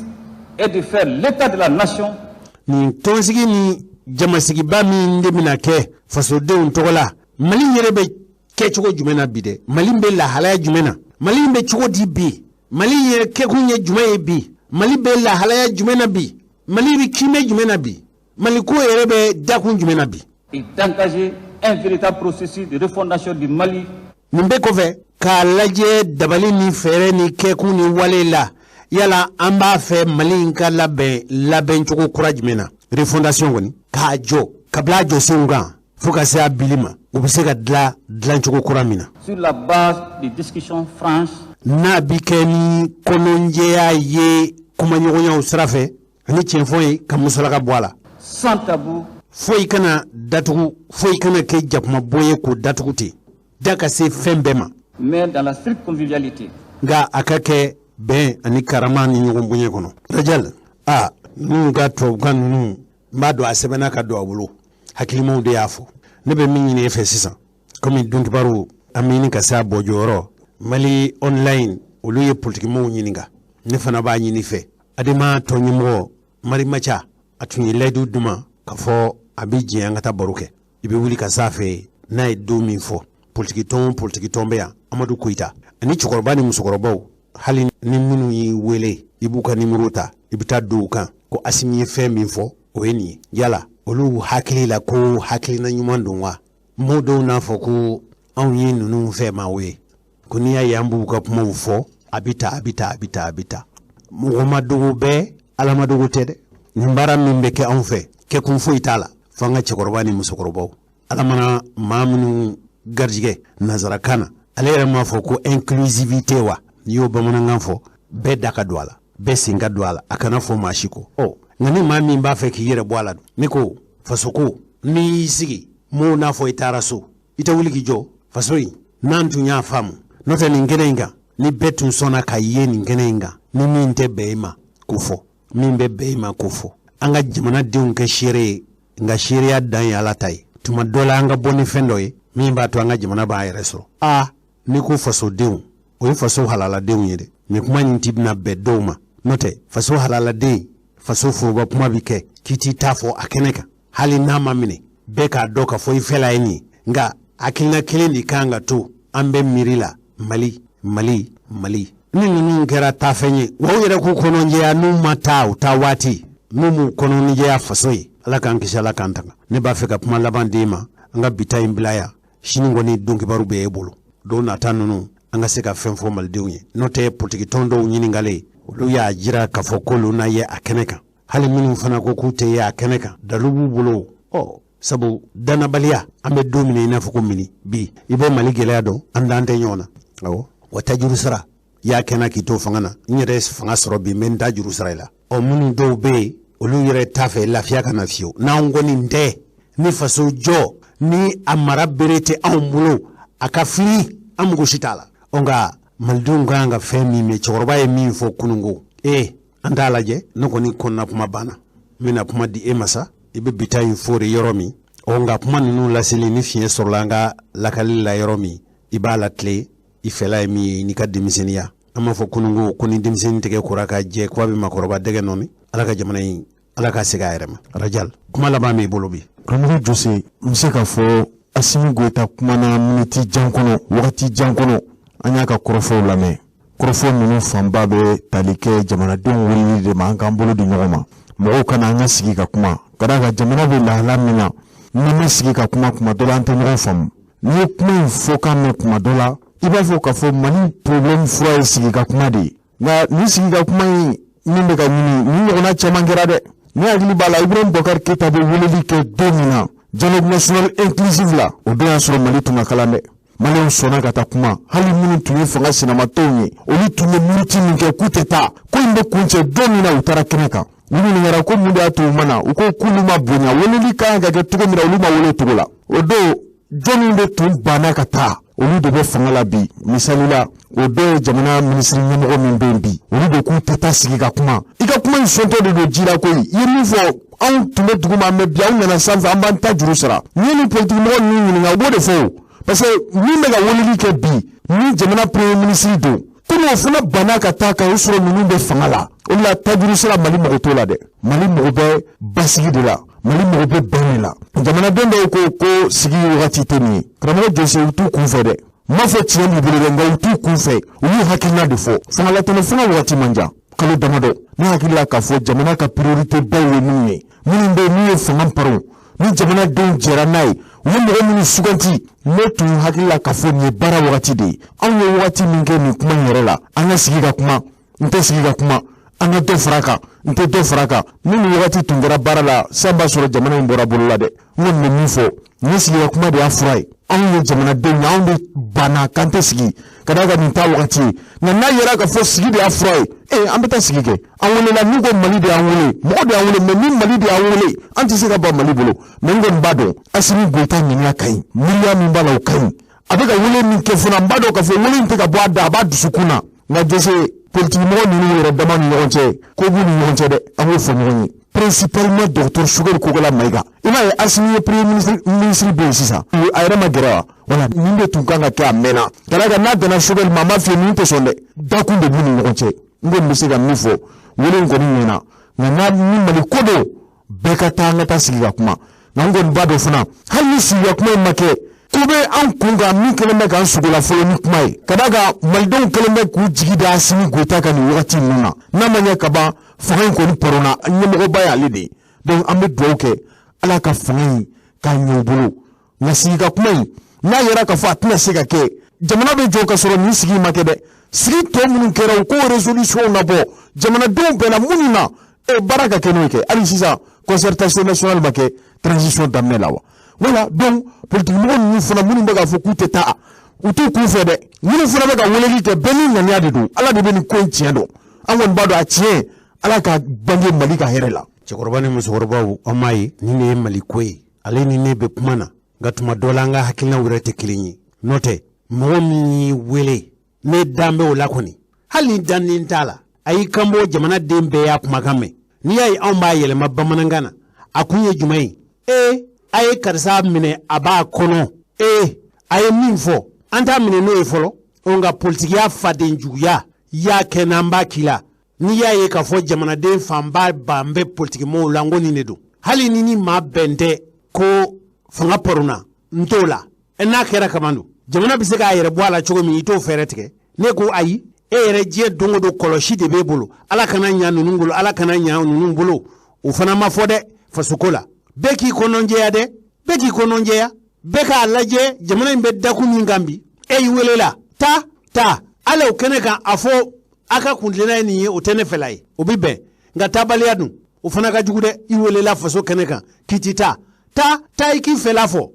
est de faire l'état de la nation. Nin tɔnsigi ni jamasigiba min de bɛna kɛ fasodenw tɔgɔ la, Mali yɛrɛ bɛ kɛcogo jumɛn na bi dɛ? Mali bɛ lahalaya jumɛn na? Mali bɛ cogo di bi? Mali yɛrɛ kɛkun ye jumɛn ye bi? Mali bɛ lahalaya jumɛn na bi? Mali bɛ kiimɛ jumɛn na bi? Mali ko yɛrɛ bɛ dakun jumɛn na bi? Et d'engager un véritable processus de refondation du Mali. Nin bɛɛ kɔfɛ, k'a lajɛ dabali ni fɛɛrɛ ni kɛkun ni wale la, yala an b'a fɛ Mali in ka labɛn labɛncogo kura jumɛn na? Refondation kɔni k'a jɔ ka bila a jɔsenw kan fo ka se a bili ma, u bɛ se ka dilan dilancogo kura min na. Sur la base de discussions franches. N'a bi kɛ ni kɔnɔnjɛya ye kumaɲɔgɔnyaw sira fɛ ani tiɲɛfɔ ye ka musalaka bɔ a la. Sans tabou. Foyi kana datugu, foyi kana kɛ jakumabɔ ye k'o datugu ten, da ka se fɛn bɛɛ ma. Mais dans la stricte convivialité. Nka a ka kɛ bɛn ani karama ni ɲɔgɔn bonya kɔnɔ. Rajal, a ninnu ka tubabukan ninnu n b'a dɔn a sɛbɛnna ka don a bolo, hakilimaw de y'a fɔ. Ne bɛ min ɲini e fɛ sisan, komi donkibaru an bɛ ɲini ka se a bɔjɔyɔrɔ Mali online olu ye politikimɔgɔw ɲininka, ne fana b'a ɲini fɛ. Adema tɔn ɲɛmɔgɔ Mari Maca a tun ye layidu d'u ma k'a fɔ a bɛ jɛ an ka taa baro kɛ. I bɛ wuli ka s'a fɛ n'a ye don min fɔ. Politikitɔn politikitɔn bɛ yan, Amadu Koyita ani cɛkɔrɔba ni musokɔrɔbaw, hali ni minnu y'i wele i b'u ka nimoro ta, i bɛ taa don u kan ko Asimi ye fɛn min fɔ o ye nin ye. Yala olu hakili la ko hakilina ɲuman don wa? Mɔgɔw dɔw n'a fɔ ko anw ye ninnu fɛ maaw ye, ko n'i y'a ye an b'u ka kumaw fɔ a bɛ ta a bɛ ta a bɛ ta a bɛ ta. Mɔgɔ ma dogo bɛɛ, Ala ma dogo tɛ dɛ. Nin baara min bɛ kɛ anw fɛ, kɛkun foyi t'a la fo an ka cɛkɔrɔba ni musokɔrɔbaw. Ala mana maa minnu garijɛgɛ nanzarakan na, ale yɛrɛ m'a fɔ ko inclusivité wa? N'i y'o bamanankan fɔ, bɛɛ da ka don a la, bɛɛ sen ka don a la, a kana fɔ maa si kɔ. Ɔ nka ni maa min b'a fɛ k'i yɛrɛ bɔ a la dun, ne ko fasoko, n'i y'i sigi mɔgɔw n'a fɔ i taara so, i tɛ wuli k'i jɔ. Faso in n'an tun y'a faamu, n'o tɛ nin kɛnɛ in kan, ni bɛɛ tun sɔnna ka ye nin kɛnɛ in kan, ni min tɛ bɛn i ma k'o fɔ, min bɛ bɛn i ma k'o fɔ. An ka jamanadenw kɛ seere ye, nka seereya dan ye Ala ta ye. Tuma dɔ la an ka bɔ ni fɛn dɔ ye min b'a to an ka jamana b'a yɛrɛ sɔrɔ. Aa n'i ko fasodenw, o ye faso halaladenw ye dɛ. Nin kuma in ti bɛna bɛn dɔw ma, n'o tɛ faso halaladen, faso foroba kuma bɛ kɛ k'i t'i ta fɔ a kɛnɛ kan, hali n'a ma minɛ, bɛɛ k'a dɔn k'a fɔ i fɛla ye nin ye. Nka hakilina kelen de kan ka to an bɛɛ miiri la, Mali, Mali, Mali. Ni ninnu kɛra taafɛn ye, wa u yɛrɛ k'u kɔnɔjɛya, n'u ma taa u taa waati, n'u m'u kɔnɔjɛya faso ye, Ala k'an kisi, Ala k'an tanga. Ne b'a fɛ ka kuma laban d'e ma, an ka bi ta in bila yan. Sini kɔni don kibaru bɛ e bolo, don nata ninnu an ka se ka fɛn fɔ malidenw ye. N'o tɛ politikitɔn dɔw ɲininkalen, olu y'a jira k'a fɔ k'olu na ye a kɛnɛ kan. Hali minnu fana ko k'u tɛ ye a kɛnɛ kan, dalu b'u bolo. Ɔ sabu dannabaliya, an bɛ don min na i n'a fɔ ko mini bi, i bɛ Mali gɛlɛya dɔn, an dan tɛ ɲɔgɔn na. Awɔ, wa tajuru sara i y'a kɛnɛ k'i to fanga na, n yɛrɛ fanga sɔrɔ bi, n bɛ n ta juru sara i la. Ɔ minnu dɔw bɛ yen, olu yɛrɛ t'a fɛ lafiya ka na fiyewu. N'anw kɔni tɛ ni faso jɔ ni a mara bere tɛ anw bolo, a ka fili, an mago si t'a la. Ɔ nka malidenw ka kan ka fɛn min mɛn, cɛkɔrɔba ye min fɔ kununko, ee an t'a lajɛ. Ne kɔni kɔnɔna kuma banna, n bɛna kuma di e ma sa, i bɛ bi ta in fori yɔrɔ min. Ɔ nka kuma ninnu laseli ni fiɲɛ sɔrɔla an ka lakali la yɔrɔ min, i b'a latile, i fɛla ye min ye n'i ka denmisɛnninya. An b'a fɔ kununko ko ni denmisɛnnin tɛgɛ kora ka jɛ, k'a bɛ maakɔrɔba dɛgɛ nɔɔni. Ala ka jamana in, Ala ka segin a yɛrɛ ma. Rajal, kuma laban b'i bolo bi. Karamɔgɔ Jose, n bɛ se k'a fɔ Asimi Goyita kumana miniti jan kɔnɔ, wagati jan kɔnɔ, an y'a ka kɔrɔfɔw lamɛn. Kɔrɔfɔ ninnu fanba bɛ tali kɛ jamanadenw weleli de ma, an k'an bolo di ɲɔgɔn ma, mɔgɔw ka na an ka sigi ka kuma, ka d'a kan jamana bɛ lahala min na, n'an ma sigi ka kuma, kuma dɔ la an tɛ ɲɔgɔn faamu. N'i ye kuma in fɔkan mɛn kuma dɔ la, i b'a fɔ k'a fɔ Mali problème fura ye sigi ka kuma de ye. Nka nin sigi ka kuma in min bɛ ka ɲini, nin ɲɔgɔnna caman kɛra dɛ. Ne hakili b'a la, Ibrahim Boubacar Keita bɛ weleli kɛ don min na dialogue national inclusif la, o don y'a sɔrɔ Mali tun ka kalan dɛ. Maliyɛnw sɔnna ka taa kuma, hali minnu tun ye fanga sinamatɔnw ye, olu tun ye muruti min kɛ k'u tɛ taa, ko in bɛ kuncɛ don min na, u taara kɛnɛ kan. U ɲininkara ko mun de y'a to u ma na, u ko k'olu ma bonya, weleli ka kan ka kɛ cogo min na, olu ma wele o cogo la. O don jɔnni de tun banna ka taa, olu de bɛ fanga la bi. Misali la, o dɔw ye jamana minisiri ɲɛmɔgɔ min bɛ yen bi, olu de k'u tɛ taa sigi ka kuma. I ka kuma in sɔntɔ de don ji la koyi. I ye min fɔ, anw tun bɛ duguma, mais bi anw nana sanfɛ, an b'an ta juru sara. N'i ye nin politikimɔgɔ ninnu ɲininka, u b'o de fɔ o, parce que min bɛ ka weleli kɛ bi ni jamana premier ministre don, komi o fana banna ka taa ka o sɔrɔ ninnu bɛ fanga la. O de la tajuru sara, Mali mago t'o la dɛ. Mali mago bɛ basigi de la, Mali mago bɛ bɛn de la. Jamanaden dɔw ko ko sigi wagati tɛ nin ye. Karamɔgɔ Jose, u t'u kun fɛ dɛ. N m'a fɔ tiɲɛ b'u bolo dɛ, nka u t'u kun fɛ, u y'u hakilina de fɔ. Fangalatɛmɛ fanga wagati man jan, kalo damadɔ. Ne hakili la k'a fɔ jamana ka priorité baw ye minnu ye, minnu bɛ yen n'u ye fanga paron, ni jamanadenw jɛra n'a ye, u ye mɔgɔ minnu suganti, ne tun hakili la k'a fɔ nin ye baara wagati de ye. Anw ye wagati min kɛ nin kuma in yɛrɛ la, an ka sigi ka kuma, n tɛ sigi ka kuma, an ka dɔ fara kan, n tɛ dɔ fara kan, ni nin wagati tun kɛra baara la, san b'a sɔrɔ jamana in bɔra bolo la dɛ. N kɔni bɛ min fɔ, nin sigi ka kuma de y'a fura ye. Anw ye jamanadenw ye, anw de banna k'an tɛ sigi, ka d'a kan nin t'a wagati ye. Nka n'a yera k'a fɔ sigi de y'a fura ye, ee an bɛ taa sigi kɛ. An welela, n'u ko Mali de y'an wele, mɔgɔ de y'an wele, mais ni Mali de y'an wele, an tɛ se ka ban Mali bolo. Mais n kɔni b'a dɔn Asimi Goyita ŋaniya ka ɲi, miiriya min b'a la o ka ɲi, a bɛ ka wele min kɛ fana, n b'a dɔn k'a fɔ wele in tɛ ka bɔ a da, a b'a dusukun na. Nka Jose, politikimɔgɔ ninnu yɛrɛ dama ni ɲɔgɔn cɛ, ko b'u ni ɲɔgɔn cɛ dɛ, an k'o fɔ ɲɔgɔn ye. Principalement docteur Choguel Kokalla Maïga. I m'a ye Asimi ye premier ministre bɛ yen sisan, a yɛrɛ ma gɛrɛ wa? Wala nin de tun kan ka kɛ a mɛnna. Ka d'a kan n'a danna Choguel ma, an b'a f'i ye ninnu tɛ sɔn dɛ. Dakun de b'u ni ɲɔgɔn cɛ. N kɔni bɛ se ka min fɔ, wele in kɔni ɲɛna, nka n'a ni Mali ko don, bɛɛ ka taa, an ka taa sigi ka kuma. Nka n kɔni b'a dɔn fana, hali ni sigi ka kuma in ma kɛ, ko bɛ an kun kan min kɛlen bɛ k'an sogo la fɔlɔ ni kuma ye, ka d'a kan malidenw kɛlen bɛ k'u jigi da Asimi Goyita kan nin wagati ninnu na. N'a ma ɲɛ ka ban, fanga in kɔni paronna, ɲɛmɔgɔba y'ale de ye. Donc an bɛ dugawu kɛ Ala ka fanga in k'a ɲɛ u bolo. Nka sigi ka kuma in, n'a yɛrɛ k'a fɔ a tɛna se ka kɛ, jamana bɛ jɔ ka sɔrɔ nin sigi ma kɛ dɛ. Sigi tɔ minnu kɛra, u k'o résolution nabɔ, jamanadenw bɛnna minnu na, e baara ka kɛ n'o ye kɛ. Hali sisan concertation nationale ma kɛ transition daminɛ la wa? Voilà, donc politique mɔgɔ ninnu fana minnu bɛ k'a fɔ k'u tɛ taa, u t'u kun fɛ dɛ. Minnu fana bɛ ka weleli kɛ, bɛɛ n'i ŋaniya de don. Ala de bɛ nin ko in tiɲɛ dɔn. An kɔni b'a dɔn a tiɲɛ, Ala ka bange Mali ka hɛrɛ la. Cɛkɔrɔba ni musokɔrɔbaw, an m'a ye nin de ye Mali ko ye. Ale ni ne bɛ kuma na, nka tuma dɔ la an ka hakilinaw yɛrɛ tɛ kelen ye. N'o tɛ, mɔgɔ min y'i wele, ne dan bɛ o la kɔni, hali ni danden t'a la, a y'i kan bɔ, jamana den bɛɛ y'a kumakan mɛn. N'i y'a ye anw b'a yɛlɛma bamanankan na, a kun ye jumɛn ye? Ee, a ye karisa minɛ, a b'a kɔnɔ. Ee, a ye min fɔ, an t'a minɛ n'o ye fɔlɔ. O nka politikiya, faden juguya, y'a kɛ n'an b'a k'i la. N'i y'a ye k'a fɔ jamanaden fanba ban bɛ politikimɔgɔw la, n ko nin de don. Hali ni ni maa bɛn tɛ ko fanga paruna, n t'o la. N'a kɛra kaban don, jamana bɛ se k'a yɛrɛ bɔ a la cogo min, i t'o fɛɛrɛ tigɛ. Ne ko ayi, e yɛrɛ diɲɛ don o don kɔlɔsi de b'e bolo. Ala kana ɲa ninnu bolo, ala kana ɲa ninnu bolo. O fana ma fɔ dɛ fasoko la. Bɛɛ k'i kɔnɔnjɛya dɛ, bɛɛ k'i kɔnɔnjɛya, bɛɛ k'a lajɛ jamana in bɛ dakun min kan bi. E y'i welela, taa taa ala o kɛnɛ kan, a fɔ a ka kuntilenna ye nin ye, o tɛ ne fɛla ye, o bɛ bɛn. Nka taabaliya dun, o fana ka jugu dɛ. I welela faso kɛnɛ kan k'i ti taa, taa taa i k'i fɛla fɔ,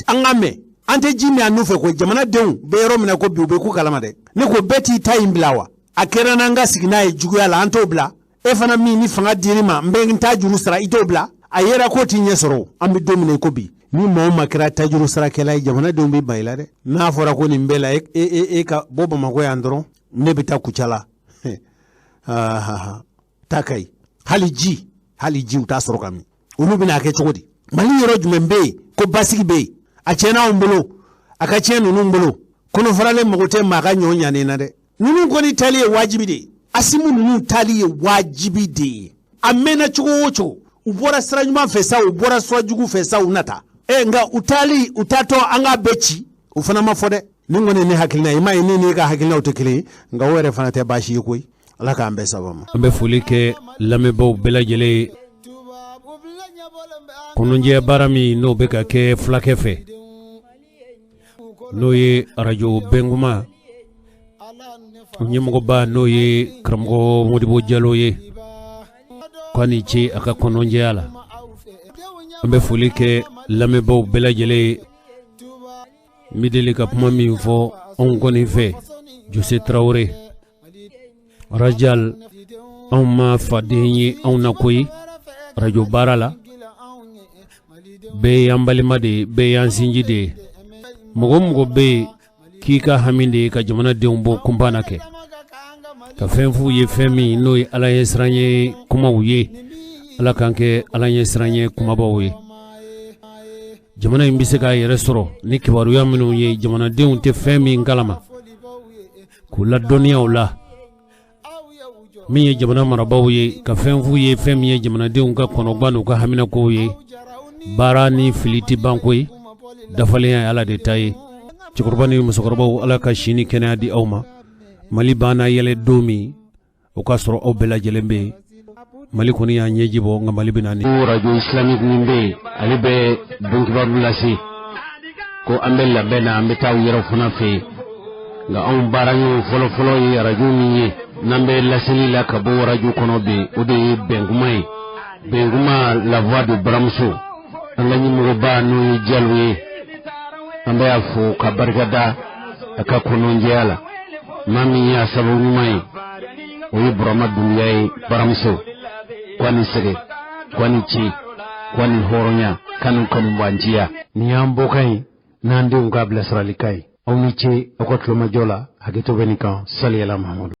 an ka mɛn. An tɛ ji min a nɔfɛ ko jamanadenw bɛ yɔrɔ min na ko bi, u bɛ ko kalama dɛ. Ne ko bɛɛ t'i ta in bila wa? A kɛra n'an ka sigi n'a ye juguya la, an t'o bila. E fana min ni fanga dir'i ma, n bɛ n ta juru sara, i t'o bila. A yera k'o t'i ɲɛ sɔrɔ. An bɛ don min na i ko bi, ni maa o maa kɛra tajuru sarakɛla ye, jamanadenw bɛ ban i la dɛ. N'a fɔra ko nin bɛɛ la, e e e ka bɔ Bamakɔ yan dɔrɔn, ne bɛ taa Kucala, taa Kayi, hali ji, hali ji u t'a sɔrɔ ka min. Olu bɛna kɛ cogo di? Mali yɔrɔ jumɛn bɛ yen ko basigi bɛ yen? A tiɲɛna anw bolo, a ka tiɲɛ ninnu bolo. Kɔnɔfaralen mago tɛ maa ka ɲɔ ɲanen na dɛ. Ninnu kɔni taali ye wajibi de ye. Asimu ninnu taali ye wajibi de ye. A mɛnna cogo o cogo, u bɔra sira ɲuman fɛ sa, u bɔra sira jugu fɛ sa, u na taa. Nka u taali, u taatɔ an k'a bɛɛ ci, o fana ma fɔ dɛ. Nin kɔni ye ne hakilina ye. I m'a ye, ne n'e ka hakilinaw tɛ kelen ye, nka o yɛrɛ fana tɛ baasi ye koyi. Ala k'an bɛɛ saba ma. An bɛ foli kɛ lamɛnbaaw bɛɛ lajɛlen ye. Kɔnɔjɛ baara min n'o bɛ ka kɛ fulakɛ fɛ, n'o ye arajo Bɛnkuma ɲɛmɔgɔba, n'o ye karamɔgɔ Modibo Jalo ye, k'a ni ce a ka kɔnɔjɛya la. An bɛ foli kɛ lamɛnbaaw bɛɛ lajɛlen ye. N bɛ deli ka kuma min fɔ anw kɔni fɛ, Jose Tarawele Rajal, anw ma faden ye anw na koyi arajo baara la. Bɛɛ y'an balima de ye, bɛɛ y'an sinji de ye. Mɔgɔ o mɔgɔ bɛ yen k'i ka hami de ye ka jamanadenw bɔ kunpan na kɛ ka fɛn f'u ye, fɛn min n'o ye Ala ɲɛ siran ye kumaw ye, Ala k'an kɛ Ala ɲɛ siran ye kumabaw ye. Jamana in bɛ se k'a yɛrɛ sɔrɔ ni kibaruya minnu ye, jamanadenw tɛ fɛn min kalama, k'u ladɔnniya o la. Min ye jamana marabaaw ye, ka fɛn f'u ye, fɛn min ye jamanadenw ka kɔnɔgwan n'u ka haminakow ye. Baara ni fili tɛ ban koyi, dafalenya ye Ala de ta ye. Cɛkɔrɔba ni musokɔrɔbaw, Ala ka si ni kɛnɛya di aw ma. Mali banna yɛlɛ don min, o k'a sɔrɔ aw bɛɛ lajɛlen bɛ yen. Mali kɔni y'a ɲɛji bɔ, nka Mali bɛ na ni radio islamique min bɛ yen, ale bɛ donkibaru lase ko an bɛ labɛn na, an bɛ taa u yɛrɛ fana fɛ yen. Nka anw baaraɲɔgɔn fɔlɔfɔlɔ ye arajo min ye n'an bɛ laseli la ka bɔ arajo kɔnɔ bi, o de ye Bɛnkuma ye, Bɛnkuma la voix de baramuso. An ka ɲɛmɔgɔba n'o ye Jalo ye, an bɛ a fo ka barika da a ka kɔnɔnjɛya la. Maa min y'a sababu ɲuman ye, o ye Burama Dunbiya ye. Baramuso ko ni sɛgɛ, ko ni ci, ko ni hɔrɔnya, kanu kanubanciya. Nin y'an bɔkan ye n'an denw ka bilasiralikan ye. Aw ni ce aw ka tulomajɔ la. Hakɛto bɛ nin kan. Saliyala Mahamadu.